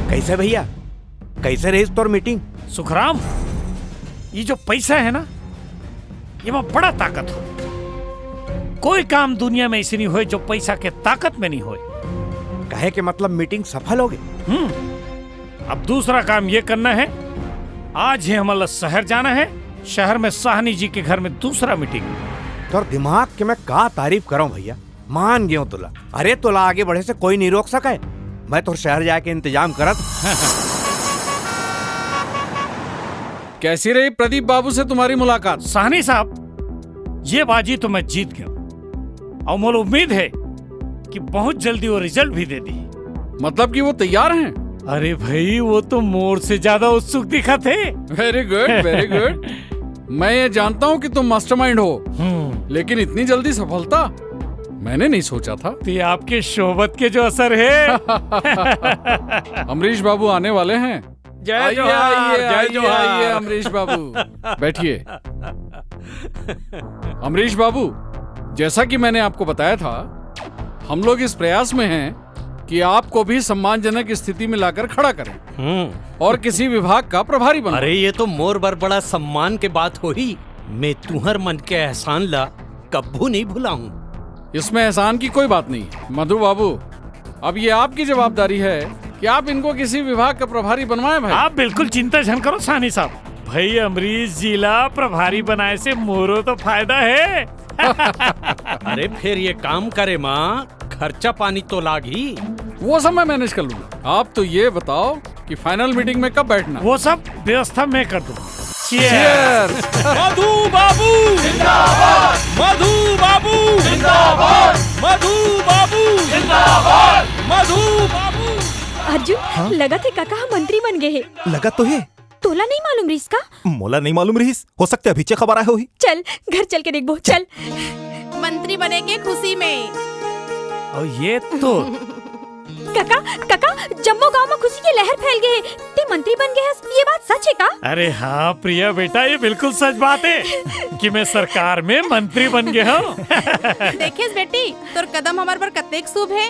कैसे भैया, कैसे रहिस तोर मीटिंग? सुखराम, ये जो पैसा है ना, ये में बड़ा ताकत हो। कोई काम दुनिया में ऐसे नहीं होए जो पैसा के ताकत में नहीं होए। कहे के मतलब मीटिंग सफल हो गई? हम्म। अब दूसरा काम ये करना है, आज ही हमला शहर जाना है, शहर में साहनी जी के घर में दूसरा मीटिंग। तोर दिमाग के मैं का तारीफ करंव भैया, मान गेंव तोला। अरे तोला आगे बढ़े से कोई नहीं रोक सके। मैं तोर शहर जाके इंतजाम करत। कैसी रही प्रदीप बाबू से तुम्हारी मुलाकात? साहनी साहब, ये बाजी तो मैं जीत गया हूँ और मोला उम्मीद है कि बहुत जल्दी वो रिजल्ट भी दे दी। मतलब कि वो तैयार हैं? अरे भाई, वो तो मोर से ज्यादा उत्सुक दिखत हे। Very good, very good। मैं ये जानता हूँ कि तुम मास्टरमाइंड हो, हम्म। लेकिन इतनी जल्दी सफलता मैंने नहीं सोचा था। तो ये आपके शोबत के जो असर है। अमरीश बाबू आने वाले हैं। जय आइए, जोहार, आइए, जय आइए, जोहार। आइए, अमरीश बाबू, बैठिए। अमरीश बाबू, जैसा कि मैंने आपको बताया था, हम लोग इस प्रयास में हैं कि आपको भी सम्मानजनक स्थिति में लाकर खड़ा करें हम्म। और किसी विभाग का प्रभारी बनाएं। अरे, ये तो मोर बर बड़ा सम्मान के बात होही। मैं तुहर मन के एहसान ला कभू नहीं भुलाऊं। इसमें एहसान की कोई बात नहीं। मधु बाबू, अब ये आपकी जवाबदारी है कि आप इनको किसी विभाग का प्रभारी बनवाएं भाई। आप बिल्कुल चिंता झन करो साहनी साहब। भाई अमरीश जी ला प्रभारी बनाए से मोरो तो फायदा है। अरे फिर ये काम करे मा खर्चा पानी तो लागही। वो सब मैं मैनेज कर लूंगा। आप तो ये बताओ कि फाइनल मीटिंग में कब बैठना? वो सब व्यवस्था मैं कर दूंगा। Cheers। Cheers। मधु बाबू जिंदाबाद। मधु बाबू जिंदाबाद। मधु बाबू जिंदाबाद। मधु बाबू। अर्जुन, हाँ? लगत हे काका ह मंत्री बन गे हे। लगत तो हे। तोला नहीं मालूम रिहिस का? मोला नहीं मालूम रिहिस। हो सकथे अभीचे खबर आए होही। चल, घर चल के देखबो, चल। मंत्री बने के खुशी में। और ये तो काका, काका, जम्मो गांव में खुशी के लहर फैल गे हे। ते मंत्री बन गे हस, ये बात सच हे का? अरे हाँ प्रिया बेटा, ये बिल्कुल सच बात हे कि मैं सरकार में मंत्री बन गे हंव। देखेस बेटी, तोर कदम हमर बर कतेक शुभ हे।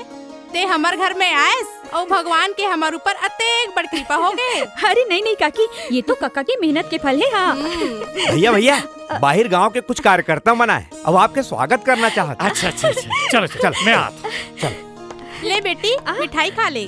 ते हमर घर में आएस अउ भगवान के हमर ऊपर अतेक बड़ कृपा हो गे। अरे नहीं, नहीं काकी, ये तो काका के मेहनत के फल हे। हाँ। हम्म। भैया, भैया, बाहिर गांव के कुछ कार्यकर्ता मन आए, अब आपके स्वागत करना चाहत। अच्छा, अच्छा, अच्छा। चलो, चलो, चलो। मैं आत हंव। चलो। ले बेटी, आ? मिठाई खा ले।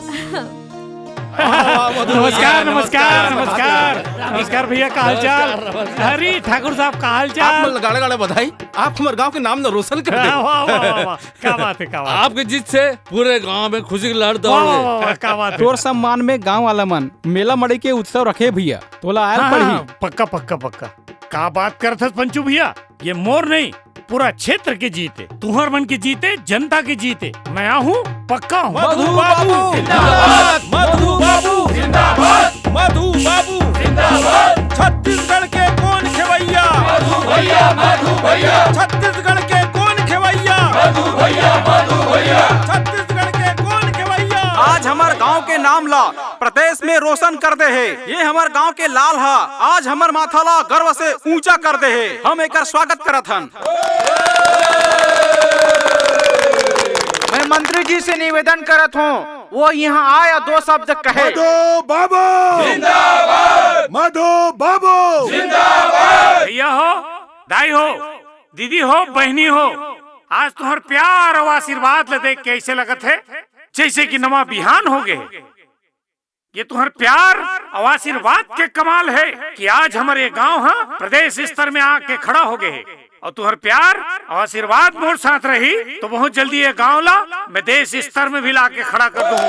नमस्कार, नमस्कार, नमस्कार। नमस्कार भैया, का हालचाल? नमस्कार, नमस्कार। अरे ठाकुर साहब, का हालचाल? आप मन ल गाड़ा गाड़ा बधाई, आप हमर गांव के नाम न रोशन कर दे। वाह, वाह, वाह, वाह। का बात हे, का बात हे। आपके जीत से पूरे गांव में खुशी की लहर दौड़ गई। वाह, वाह, वाह, का बात हे। तोर सम्मान में गांव वाला मन मेला मड़ई के उत्सव रखे भैया, तोला आयल हाँ, पड़ही। हाँ, पक्का, पक्का, पक्का। का बात करत हस पंचू भैया, ये मोर नहीं, पूरा क्षेत्र के जीत हे, तुहर मन के जीत हे, जनता के जीत हे। मैं आहूं, पक्का हूं। मधु बाबू जिंदाबाद, मधु बाबू जिंदाबाद, मधु बाबू जिंदाबाद। छत्तीसगढ़ के कोन खेवैया? मधु भैया, मधु भैया। छत्तीसगढ़ के कोन खेवैया? मधु भैया, मधु भैया। छत्तीसगढ़ के कोन खेवैया? आज हमर गांव के नाम ला प्रदेश में रोशन कर दे हे। ये हमर गांव के लाल हा, आज हमर माथा ला गर्व से ऊंचा कर दे हे। हम एकर स्वागत करत हन। मैं मंत्री जी से निवेदन करत हूँ, वो यहाँ आए और दो शब्द कहे। मधु बाबू जिंदाबाद। मधु बाबू जिंदाबाद। भैया हो, दाई हो, दीदी हो, बहिनी हो, आज तुहर प्यार अउ आशीर्वाद ल देख के ऐसे लगत हे जैसे कि नवा बिहान हो गे। ये तुहर प्यार अउ आशीर्वाद के कमाल हे कि आज हमर ये गांव ह प्रदेश स्तर में आके खड़ा हो गे हे। अउ तुहर प्यार अउ आशीर्वाद मोर साथ रही तो बहुत जल्दी ये गांव ला मैं देश स्तर में भी लाके खड़ा कर दूं।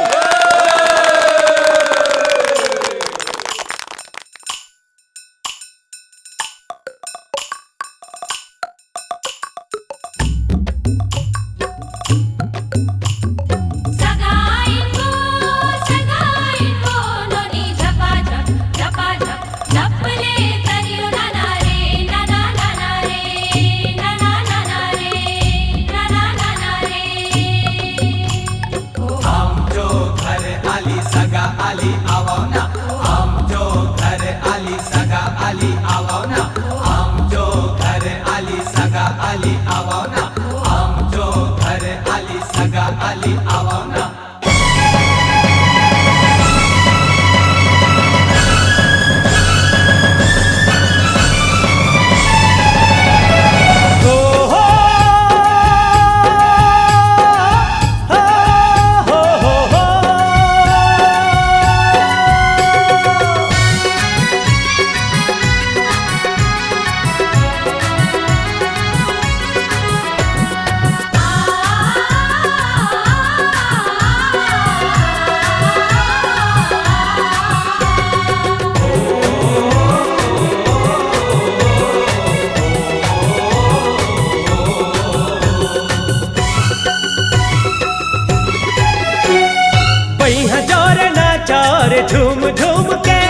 बइहा जोरे नाचा रे झूम झूम के,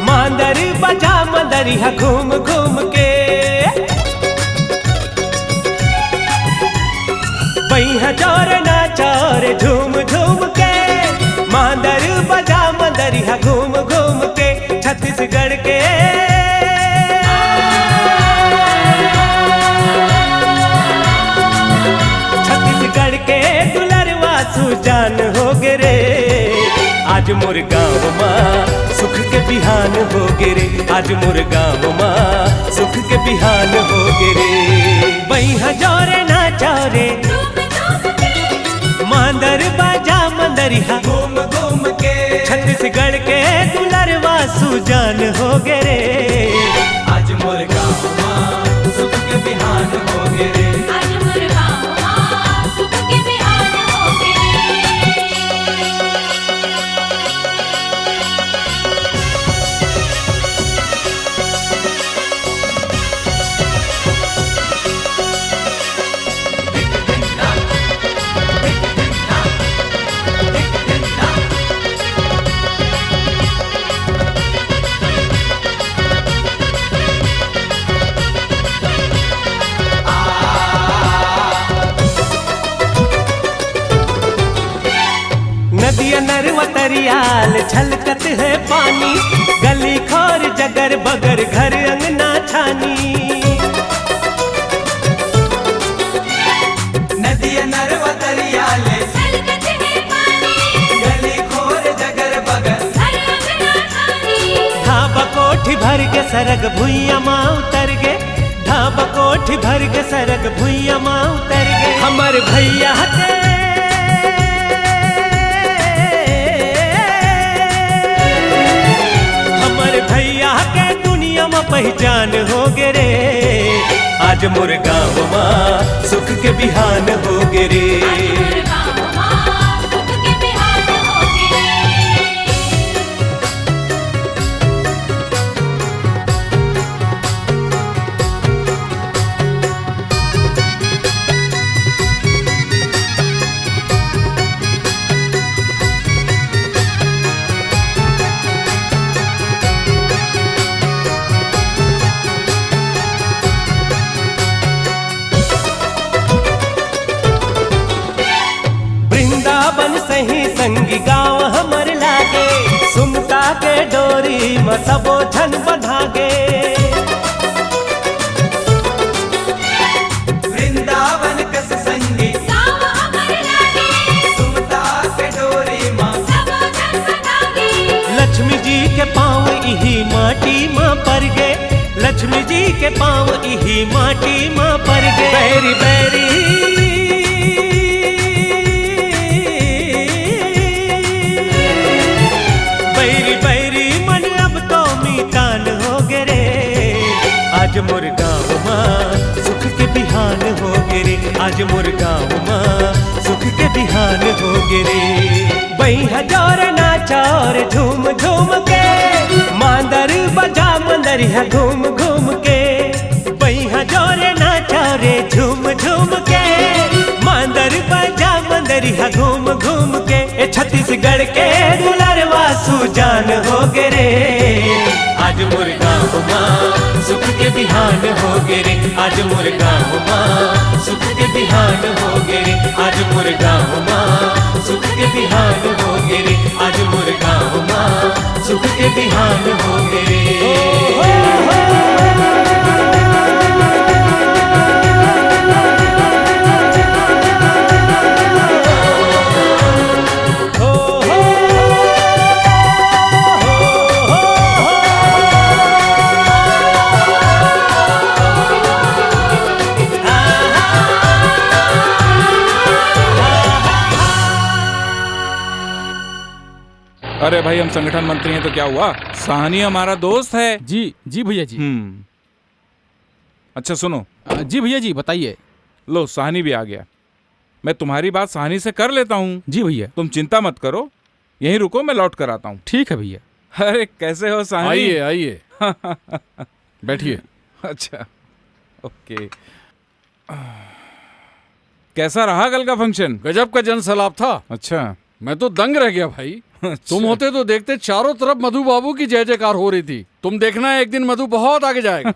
मांदर बजा मंदरिहा घूम घूम के। बइहा जोरे नाचा रे झूम झूम के, मांदर बजा मंदरिहा घूम घूम के। छत्तीसगढ़ के, छत्तीसगढ़ के दुलरवा सुजान होगे रे। आज मोर गाँव मा सुख के बिहान होगे रे। आज मोर गाँव मा सुख के बिहान होगे रे। बइहा जोरे नाचा रे, मांदर बजा मंदरिहा घूम घूम के। छत्तीसगढ़ के दुलरवा सुजान होगे रे। आज मोर गाँव मा सुख के बिहान होगे रे। आज मोर गाँव मा सुख के बिहान होगे रे। नदिया नरवा तरिया ले छलकत हे पानी, गली खोर जगर बगर घर अंगना छानी। नदिया नरवा तरिया ले छलकत हे पानी, गली खोर जगर बगर घर अंगना छानी। ढाबा कोठी भर के सरग भुइयां मा उतर गे, ढाबा कोठी भर के सरग भुइयां मा उतर गे। हमर भइया के, हमर भइया के दुनिया मा पहिचान होगे रे। आज मोर गाँव मा सुख के बिहान होगे रे। आज मोर गाँव मा सुख के बिहान होगे रे। वृंदावन सही संगी गाँव हमर लागे, सुमता के डोरी म सबो झन बंधागे। वृंदावन कस संगी गाँव हमर लागे, सुमता के डोरी म सबो झन बंधागे। लक्ष्मी जी के पाँव इही माटी म पर गे, लक्ष्मी जी के पाँव इही माटी म पर गे। बैरी बैरी, बैरी बैरी मन अब तो मितान होगे रे। आज मोर गाँव मा सुख के बिहान होगे रे। आज मोर गाँव मा सुख के बिहान होगे रे। बइहा जोरे नाचा रे झूम झूम के, मांदर बजा मंदरिहा घूम घूम के। बइहा जोरे नाचा रे झूम झूम के, मांदर बजा मंदरिहा घूम घूम के। ए छत्तीसगढ़ के दुलरवा सुजान होगे रे। आज मोर गाँव मा सुख के बिहान होगे रे। आज मोर गाँव मा सुख के बिहान होगे रे। आज मोर गाँव मा सुख के बिहान होगे रे। आज मोर गाँव मा सुख के बिहान होगे रे। अरे भाई, हम संगठन मंत्री हैं तो क्या हुआ, साहनी हमारा दोस्त है। जी, जी भैया जी। हम्म। अच्छा सुनो। अ, जी भैया जी, बताइए। लो, साहनी भी आ गया। मैं तुम्हारी बात साहनी से कर लेता हूँ। जी भैया। तुम चिंता मत करो, यहीं रुको, मैं लौट कर आता हूँ। ठीक है भैया। अरे, कैसे हो साहनी? आइए, आइए। बैठिए। अच्छा, ओके। कैसा रहा कल का फंक्शन? गजब का जनसैलाब था। अच्छा। मैं तो दंग रह गया भाई। अच्छा। तुम होते तो देखते, चारों तरफ मधु बाबू की जय जयकार हो रही थी। तुम देखना, एक दिन मधु बहुत आगे जाएगा।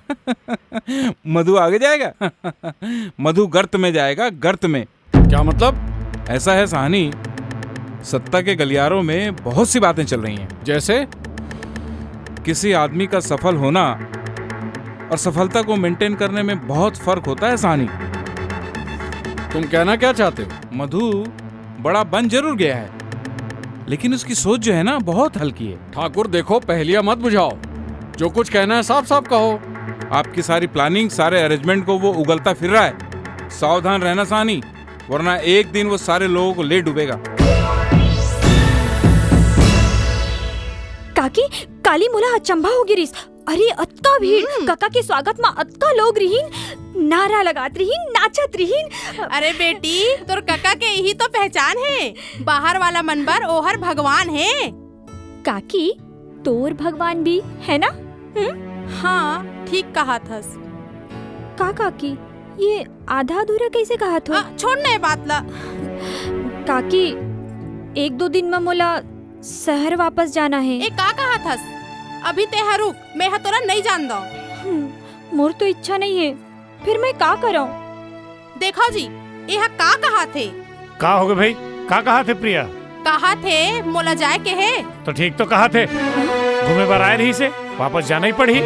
मधु आगे जाएगा? मधु गर्त में जाएगा, गर्त में। क्या मतलब? ऐसा है साहनी, सत्ता के गलियारों में बहुत सी बातें चल रही हैं। जैसे? किसी आदमी का सफल होना और सफलता को मेंटेन करने में बहुत फर्क होता है साहनी। तुम कहना क्या चाहते हो? मधु बड़ा बन जरूर गया है, लेकिन उसकी सोच जो है ना, बहुत हल्की है। ठाकुर देखो, पहेलियां मत बुझाओ, जो कुछ कहना है साफ साफ कहो। आपकी सारी प्लानिंग, सारे अरेंजमेंट को वो उगलता फिर रहा है। सावधान रहना साहनी, वरना एक दिन वो सारे लोगों को ले डूबेगा। काकी, काली मोला अचंभा हो गिरिस। अरे, अतका भीड़, हम्म। कका के स्वागत म अतका लोग रिहिन, नारा लगात रिहिन, नाचत रिहिन। अरे बेटी, तोर कका के यही तो पहचान है, बाहर वाला मन बर ओहर भगवान है। काकी, तोर भगवान भी है ना? हम्म? हाँ, ठीक कहा थस। का काकी, ये आधा अधूरा कैसे कहा थो? आ, छोड़ ना ये बात ला। काकी, एक दो दिन में मोला शहर वापस जाना है। ए, का कहा थस? अभी ते हा रुक, मैं हा तोला नहीं जान दो। हम्म, मोर तो इच्छा नहीं है, फिर मैं का करऊं? देखो जी, ये हा का कहा थे? का हो गए भाई? का कहा थे प्रिया? कहा थे मोला जाए के है। तो ठीक तो कहा थे, घूमे बर आए रही से, वापस जाना ही पड़ी।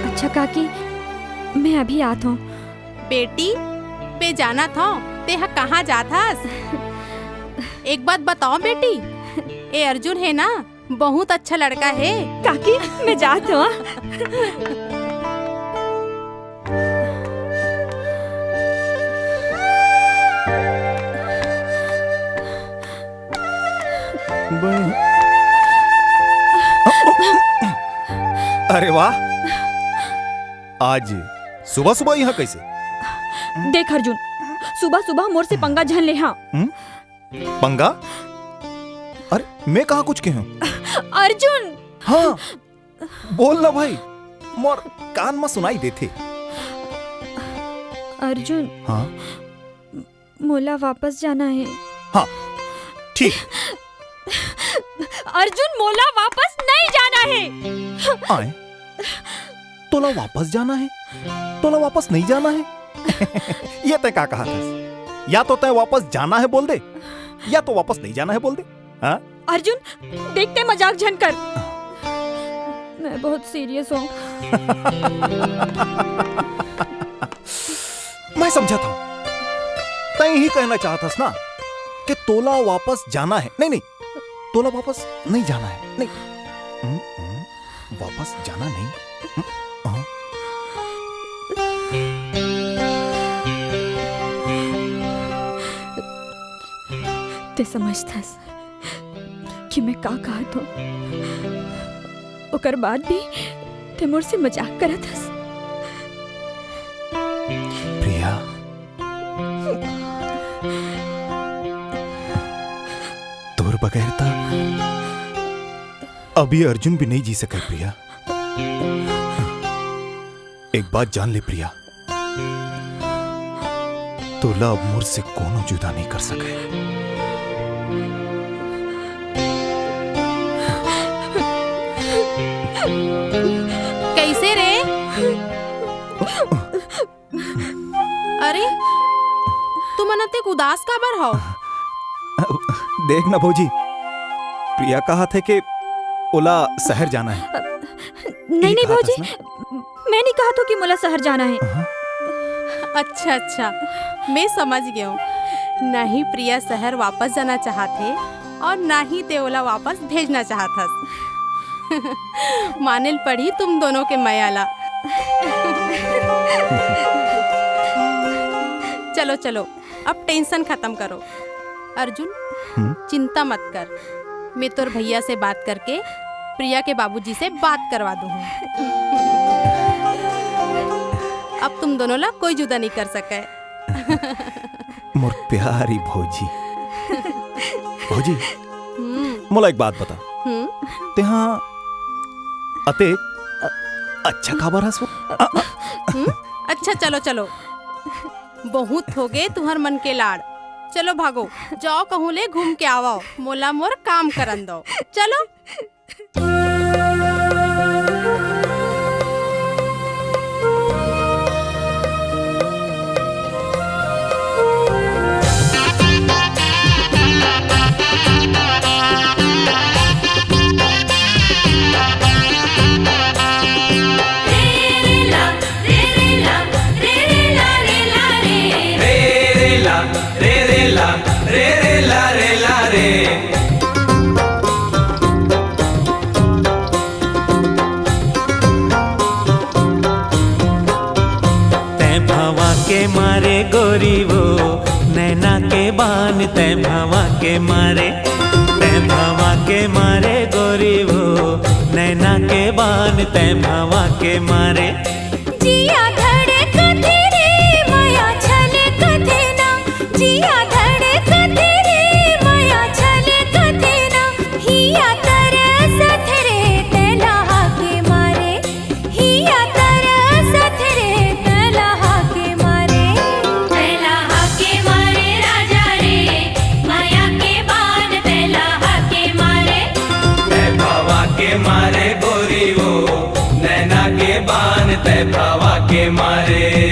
अच्छा काकी, मैं अभी आत हूँ। बेटी, मैं जानत हूँ, तेहा कहाँ जात हस? एक बात बताओ बेटी, ए अर्जुन है ना, बहुत अच्छा लड़का है। काकी, मैं जात हूँ। अरे वाह, आज सुबह सुबह यहाँ कैसे? देख अर्जुन, सुबह सुबह मोर से पंगा झन ले, हाँ। हम्म? पंगा? अरे, मैं कहाँ कुछ कहे हूँ? अर्जुन! हाँ, बोल ना भाई, मोर कान में सुनाई देथे। अर्जुन, हाँ? मोला वापस जाना है। हाँ, ठीक। अर्जुन, मोला वापस नहीं जाना है। आए? तोला वापस जाना है? तोला वापस नहीं जाना है? ये तय का कहा थस? या तो तय वापस जाना है बोल दे, या तो वापस नहीं जाना है बोल दे। हाँ? अर्जुन, देख ते मजाक झन कर। मैं बहुत सीरियस हूँ। मैं समझा था, तय ही कहना चाहत हस ना कि तोला वापस जाना है। नहीं, नहीं, तोला वापस नहीं जाना है। नहीं। हम्म, हम्म, वापस जाना नहीं। हम्म, हाँ। ते समझथस कि मैं का कहत हूँ, ओकर बाद भी ते मोर से मजाक करत हस। प्रिया, तोर बगैर त अभी अर्जुन भी नहीं जी सके प्रिया। एक बात जान ले प्रिया, तोला अब मोर से कोनो जुदा नहीं कर सके। कैसे रे? अरे, तुमन अतेक उदास काबर हव? देख ना भौजी, प्रिया कहा थे कि ओला शहर जाना है। नहीं, नहीं भौजी, मैं नहीं कहा था कि मोला शहर जाना है। हाँ? अच्छा, अच्छा, मैं समझ गया हूँ। ना ही प्रिया शहर वापस जाना चाहत हे और ना ही ते ओला वापस भेजना चाहत हस। माने ल पड़ही तुम दोनों के मया ला। चलो, चलो, अब tension खत्म करो। अर्जुन, हम्म? चिंता मत कर, मैं तोर भैया से बात करके प्रिया के बाबूजी से बात करवा दूँ हूँ। अब तुम दोनों ला कोई जुदा नहीं कर सके। मोर प्यारी भौजी। भौजी, हम्म। मोला एक बात बता। हम्म। तेहा अते अ-, अच्छा काबर हस वो? अ, अ। हम्म? अच्छा, चलो, चलो। बहुत होगे तुँहर मन के लाड़। चलो भागो, जाओ कहूँ ले घूम के आवव, मोला मोर काम करन दव। चलो। रे रे ला, रे रे ला, रे रे ला, रे ला, रे रे ला, रे रे ला, रे ला रे। तैं भंवा के मारे गोरी वो, नैना के बान तैं भंवा के मारे। तैं भंवा के मारे गोरी वो, नैना के बान तैं भंवा के मारे। जिया धड़कथे रे, मया छलकथे ना। जिया धड़कथे रे, मया छलकथे ना। हिया तरसथे रे, तैं लहा के मारे। हिया तरसथे रे, तैं लहा के मारे। तैं लहा के मारे राजा रे, मया के बान तैं लहा के मारे। तैं भंवा के मारे गोरी वो, नैना के बान तैं भंवा के मारे।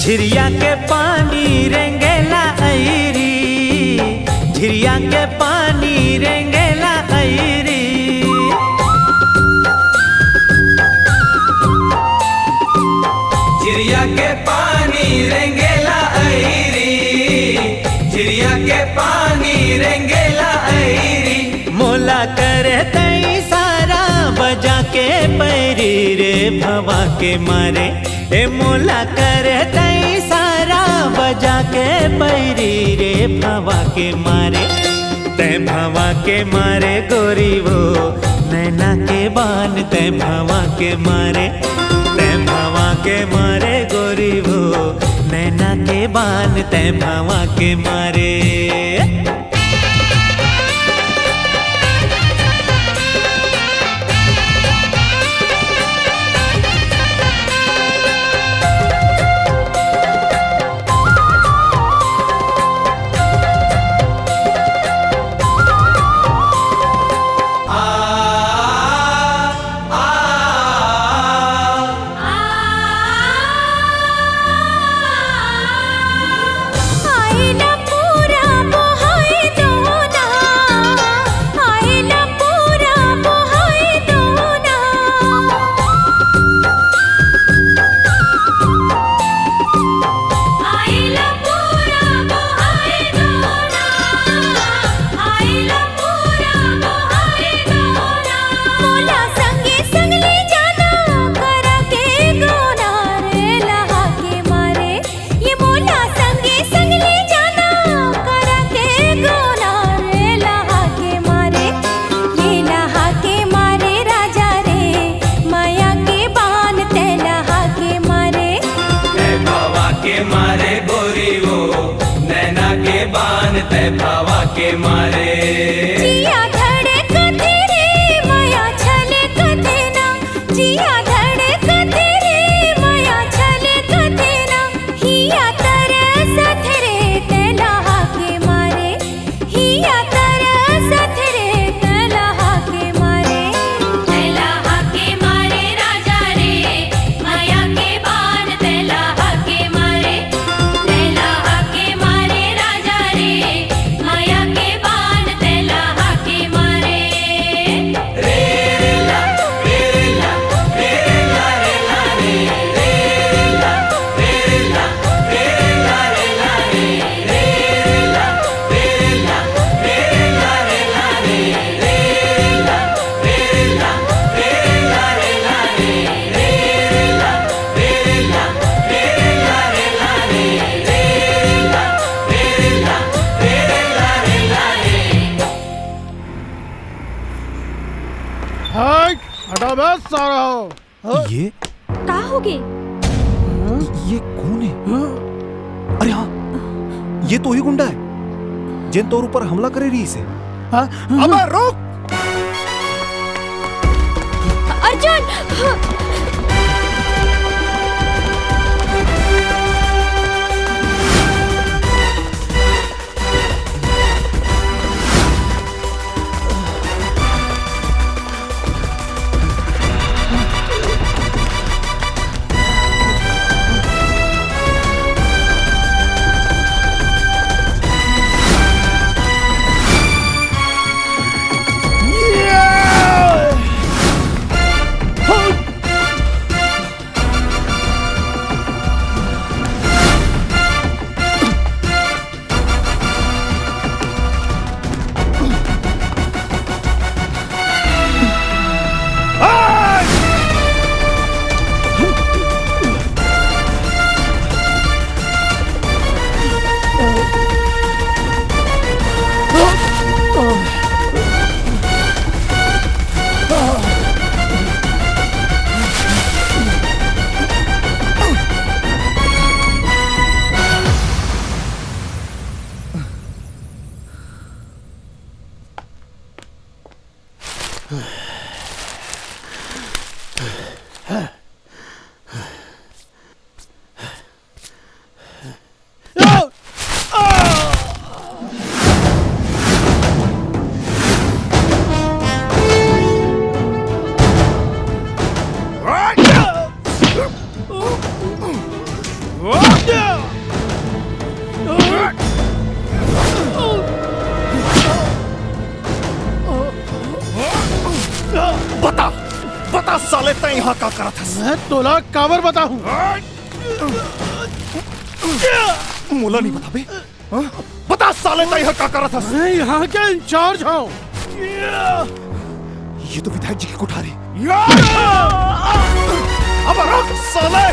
झिरिया के पानी रेंगेला अइरी, झिरिया के पानी रेंगेला अइरी। झिरिया के पानी रेंगेला अइरी, झिरिया के पानी रेंगेला अइरी। मोला करे तैं इशारा बजा के पैरी रे भंवा के मारे। ए मोला करे तैं इशारा बजा के पैरी रे भंवा के मारे। तैं भंवा के मारे गोरी वो, नैना के बान तैं भंवा के मारे। तैं भंवा के मारे गोरी वो, नैना के बान तैं भंवा के मारे। मोला संगे संग ले जाना, करा के गोना रे लहा के मारे। ये मोला संगे संग ले जाना, करा के गोना रे लहा के मारे। ये लहा के मारे राजा रे, मया के बान तैं लहा के मारे। तैं भंवा के मारे गोरी वो, नैना के बान तैं भंवा के मारे। जिया धड़कथे रे, मया छलकथे ना। जिया धड़कथे रे, मया छलकथे ना। हिया तरसथे रे, तैं लहा के मारे। हिया तरसथे रे, तैं लहा के मारे। तैं लहा के हट, हटा बे सारा हो। हाँ? ये का होगे? ये कौन है? हाँ? अरे हाँ, ये तो वही गुंडा है जेन तोर ऊपर हमला करे रहिस हे। हाँ? अबे रुक! अर्जुन! बता, बता साले, तैं इहाँ का करत हस? मैं तोला काबर बताहूँ? मोला नहीं बताबे? हाँ? बता साले, तैं इहाँ का करत हस? मैं यहाँ के इंचार्ज हूँ। ये तो विधायक जी की कोठारी। अब रुक साले।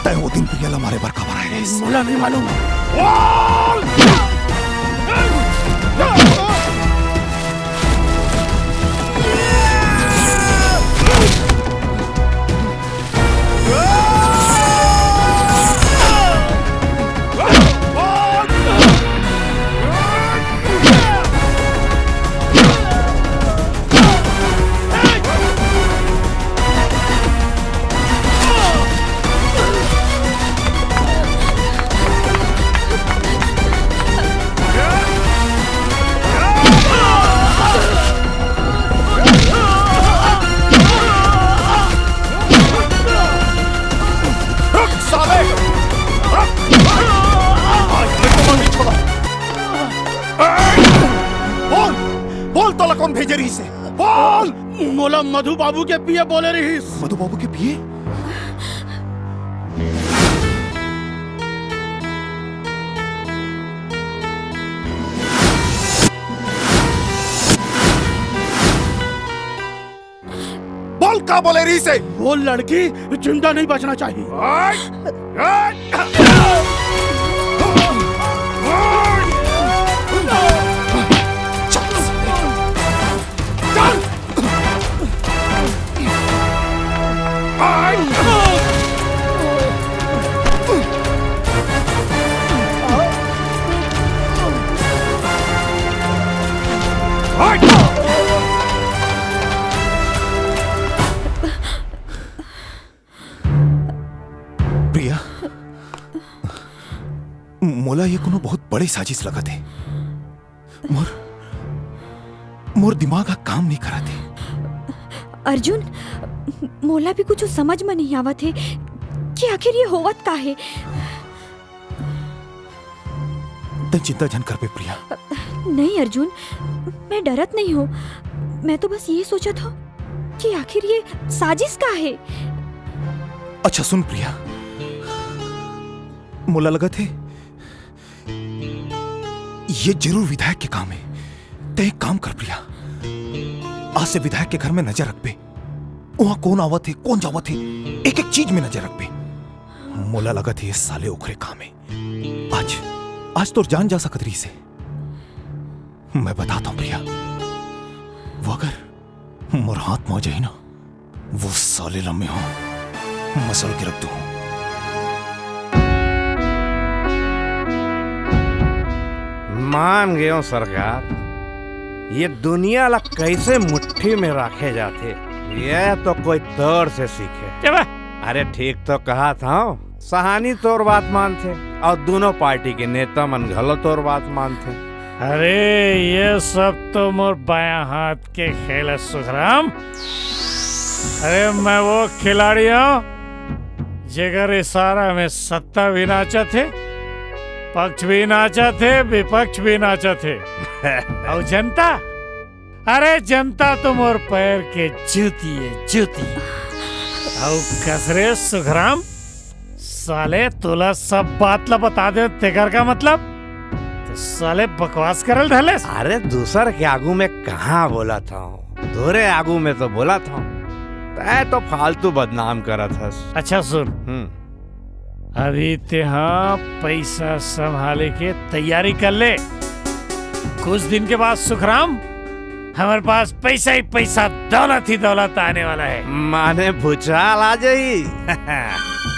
तैं वो दिन प्रिया ला मारे बर काबर आए रहिस? मोला नहीं मालूम। रुक साले! रुक! आज मैं तुम्हें नहीं छोड़ा। बोल, बोल, तोला कौन भेजे रहिस हे? बोल! मोला मधु बाबू के पीए बोले रहिस। मधु बाबू के पीए? बोल, का बोले रहिस हे? वो लड़की जिंदा नहीं बचना चाहिए। प्रिया, मोला ये कोनो बहुत बड़े साजिश लगत हे। मोर, मोर दिमाग ह काम नहीं करत हे। अर्जुन, मोला भी कुछ समझ में नहीं आवत हे कि आखिर ये होवत का हे। तैं चिंता झन करबे प्रिया। नहीं अर्जुन, मैं डरत नहीं हूँ। मैं तो बस ये सोचत हूँ कि आखिर ये साजिश का हे। अच्छा सुन प्रिया, मोला लगत हे ये जरूर विधायक के काम हे। तैं एक काम कर प्रिया, आज से विधायक के घर में नजर रखबे। उहाँ कौन आवत हे, कौन जावत हे, एक एक चीज में नजर रखबे। मोला लगत हे ये साले ओखरे काम हे। आज, आज तोर जान जा सकत रहिस हे। मैं बताता हूँ प्रिया, वो अगर मोर हाथ में आ जाही ना, वो साले ला मैं हूँ मसल के रख दूँ। मान गयो सरकार, ये दुनिया ला कैसे मुट्ठी में रखे जाथे, ये तो कोई तोर से सीखे। चुप। अरे ठीक तो कहा था, सहानी तोर बात मानथे और दोनों पार्टी के नेता मन घलो तोर बात मानथे। अरे ये सब तो मोर बायां हाथ के खेल हे सुखराम। अरे मैं वो खिलाड़ी हूँ जेकर इशारा में सत्ता भी नाचत हे, पक्ष भी नाचत हे, विपक्ष भी नाचत हे। और जनता, अरे जनता तो मोर पैर के जूती हे, जूती। अउ कस रे सुखराम, साले तोला सब बात ला बता दे, तेकर का मतलब? ते साले बकवास करल धलेस। अरे दूसर के आगू में कहाँ बोलत हूँ, तोरे आगू में तो बोलत हूँ। तैं तो फालतू बदनाम करत हस। अच्छा सुन, हम्म। अभी तेहा पैसा संभाले के तैयारी कर ले। कुछ दिन के बाद सुखराम, हमारे पास पैसा ही पैसा, दौलत ही दौलत आने वाला है। माने भूचाल आ जाई।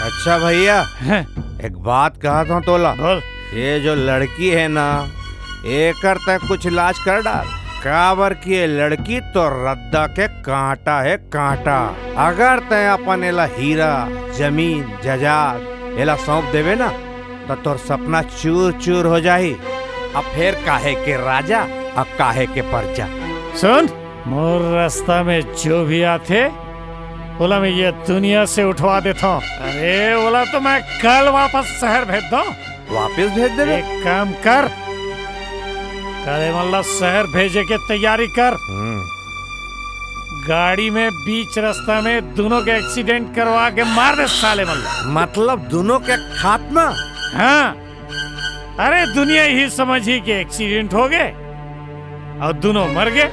अच्छा भैया, हैं? एक बात कहा था तोला। बोल। ये जो लड़की है ना, एकर तक कुछ इलाज कर डाल, काबर कि ये लड़की तो रद्दा के कांटा है, कांटा। अगर तैं अपन एला हीरा, जमीन, जायदाद एला सौंप देबे ना, त तोर सपना चूर चूर हो जाही। अब फेर काहे के राजा, अब काहे के परजा। सुन, मोर रास्ता में जो भी आथे, ओला मैं ये दुनिया से उठवा देता हूँ। अरे, ओला तो मैं कल वापस शहर भेज दूँ। वापस भेज देबे? एक काम कर, कल एमन ला शहर भेजे के तैयारी कर। हम्म। गाड़ी में बीच रास्ता में दोनों के एक्सीडेंट करवा के मार दे साले मन ला। मतलब दोनों के खात्मा? हाँ। अरे दुनिया ही समझही के एक्सीडेंट हो गए और दोनों मर गए।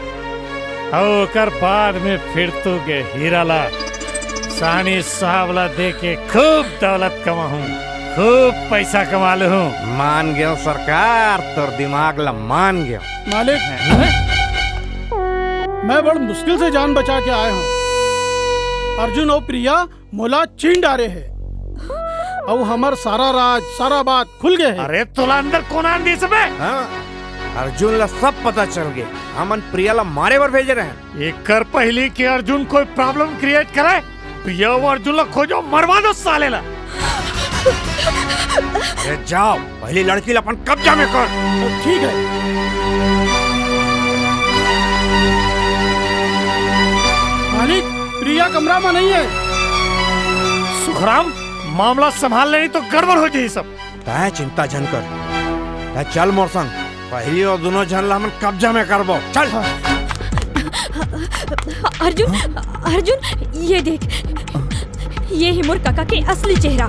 अउ ओकर बाद में फिर तू के हीरा ला सानी साहब ला दे के खूब दौलत कमाहूँ, खूब पैसा कमा लूँ। मान गयो सरकार, तोर दिमाग ला मान गयो। मालिक, मैं बड़ मुश्किल से जान बचा के आए हूँ। अर्जुन और प्रिया मोला चीन डारे हे, अउ हमर सारा राज, सारा बात खुल गए हे। अरे तोला अंदर कोन आन दिस बे? हाँ, अर्जुन ला सब पता चल गए। हमन प्रिया ला मारे बर भेजे रहेन। एकर पहिली कि अर्जुन कोई प्रॉब्लम क्रिएट करे, प्रिया अउ अर्जुन ला खोजो, मरवा दो साले ला। अरे जाओ, पहिली लड़की ला अपन कब्जा में कर। ठीक है। मालिक, प्रिया कमरा में नहीं है। सुखराम, मामला संभाल ले, नहीं तो गड़बड़ हो जाही सब। तैं चिंता झन कर, तैं चल मोर संग, पहिली वो दोनों झन ला हमन कब्जा में करबो। चल। अर्जुन, अर्जुन, ये देख, ये ही मोर काका के असली चेहरा।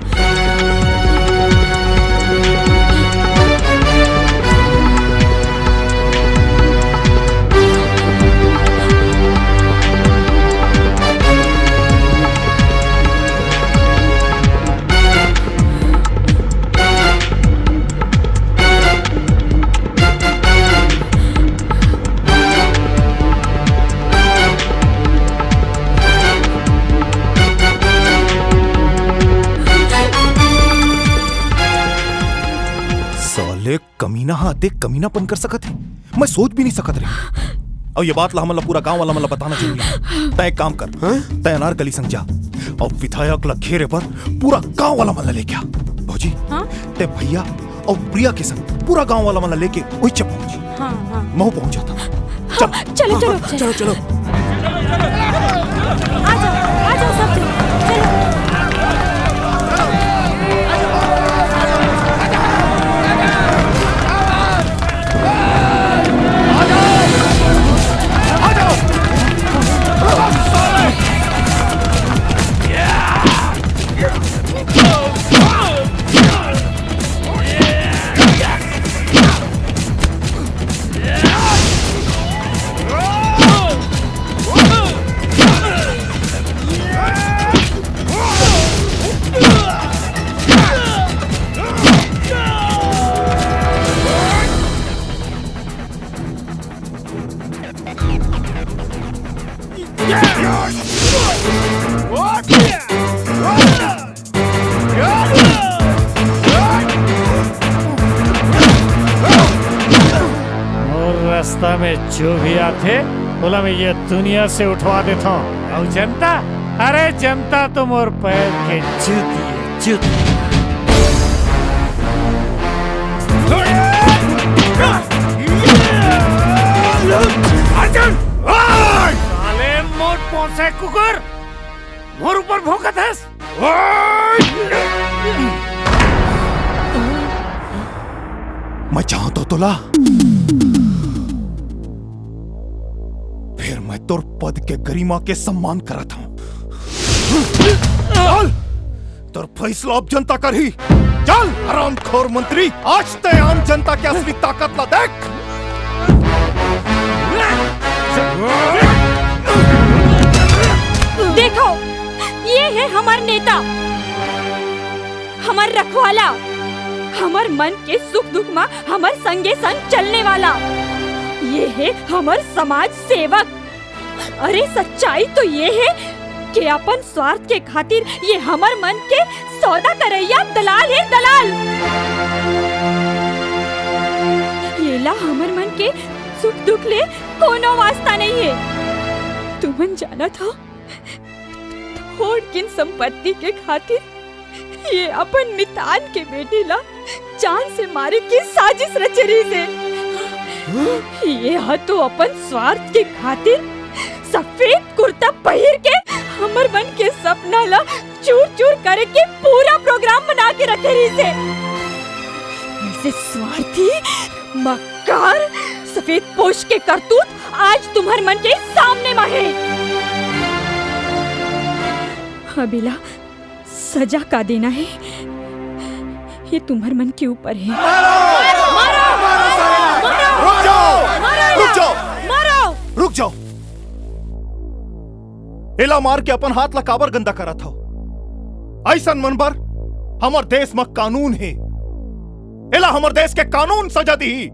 साले कमीना हा देख कमीनापन कर सकत हे, मैं सोच भी नहीं सकत रहे। अउ ये बात ला हमन ला पूरा गांव वाला मन ला बताना जरूरी हे। तैं एक काम कर, हाँ? तैं अनारकली संग जा अउ विधायक ला घेरे बर पूरा गांव वाला मन ला लेके आ। भौजी, हाँ? तैं भैया अउ प्रिया के संग पूरा गांव वाला मन ला लेके उहिच पहुंच। हाँ, हाँ। महूं पहुंच जाता। चल। चलो, चलो। चलो, चलो। आ जाओ, आ जाओ सब जन। चलो। रास्ता में जो भी आथे, ओला मैं ये दुनिया से उठवा देता हूँ। और जनता, अरे जनता तो मोर पैर के जूती है, जूती। अर्जुन! साले मोट पोंसे कुकुर, मोर ऊपर भौंकत हस। मैं चाहत हूं तोला, फिर मैं तोर पद के गरिमा के सम्मान करत हूं। चल, तोर फैसला अब जनता करही। चल हरामखोर मंत्री, आज तैं आम जनता के असली ताकत ला देख। देखो, ये है हमर नेता, हमर रखवाला, हमर मन के सुख दुख मा हमर संगे संग चलने वाला। ये है हमर समाज सेवक। अरे सच्चाई तो ये है कि अपन स्वार्थ के खातिर ये हमर मन के सौदा करइया दलाल है, दलाल। येला हमर मन के सुख दुख ले कोनो वास्ता नहीं है। तुमन जानत हो, थोड़किन संपत्ति के खातिर ये अपन मितान के बेटी ला जान से मारे के साजिश रचे रहिस हे। ये हा तो अपन स्वार्थ के खातिर सफेद कुर्ता पहिर के हमर मन के सपना ला चूर चूर करे के पूरा प्रोग्राम बना के रखे रहिस हे। ऐसे स्वार्थी, मक्कार, सफेद पोश के करतूत आज तुम्हर मन के सामने मा हे। अब एला सजा का देना हे, ये तुम्हर मन के ऊपर हे। रुक जाओ, रुक जाओ, रुक जाओ। एला मार के अपन हाथ ला काबर गंदा करत हव? अइसन मन बर हमर देश म कानून हे। एला हमर देश के कानून सजा दिही।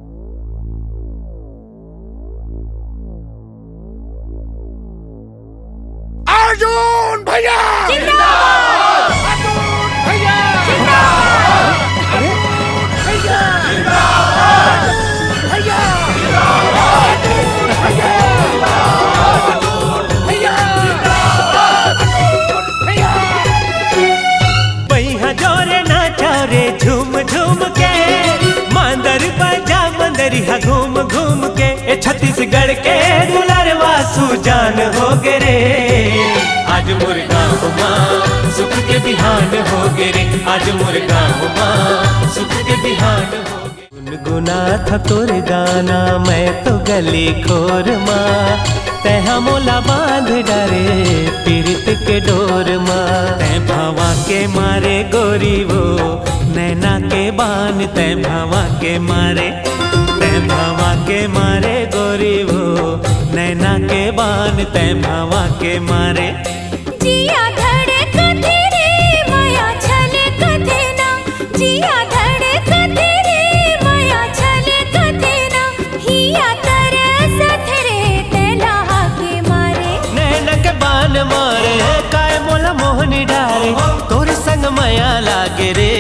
अर्जुन भैया! जिंदाबाद! अर्जुन भैया! जिंदाबाद! अर्जुन भैया! जिंदाबाद! अर्जुन भैया! जिंदाबाद! अर्जुन भैया! जिंदाबाद! अर्जुन भैया! बइहा जोरे नाचा रे झूम झूम के, मांदर बजा मंदरिहा घूम घूम के। ए छत्तीसगढ़ के दुलरवा सुजान हो गे रे, आज मोर गाँव मा सुख के बिहान हो गे रे, आज मोर गाँव मा सुख के बिहान हो गे। गुनगुनाथा तोर गाना मैं तो गली खोर मा, तैहा मोला बांध डारे पीरित के डोर मा। तैं भंवा के मारे गोरी वो नैना के बान, तैं भंवा के मारे, तैं भंवा के मारे गोरी वो नैना के बान, तैं भंवा के मारे। जिया धड़कथे रे मया छलकथे ना, जिया धड़कथे रे मया छलकथे ना, हिया तरसथे रे तैं ला के मारे। नैना के बान मारे, काय मोला मोहनी डारे, तोर संग मया लागे रे।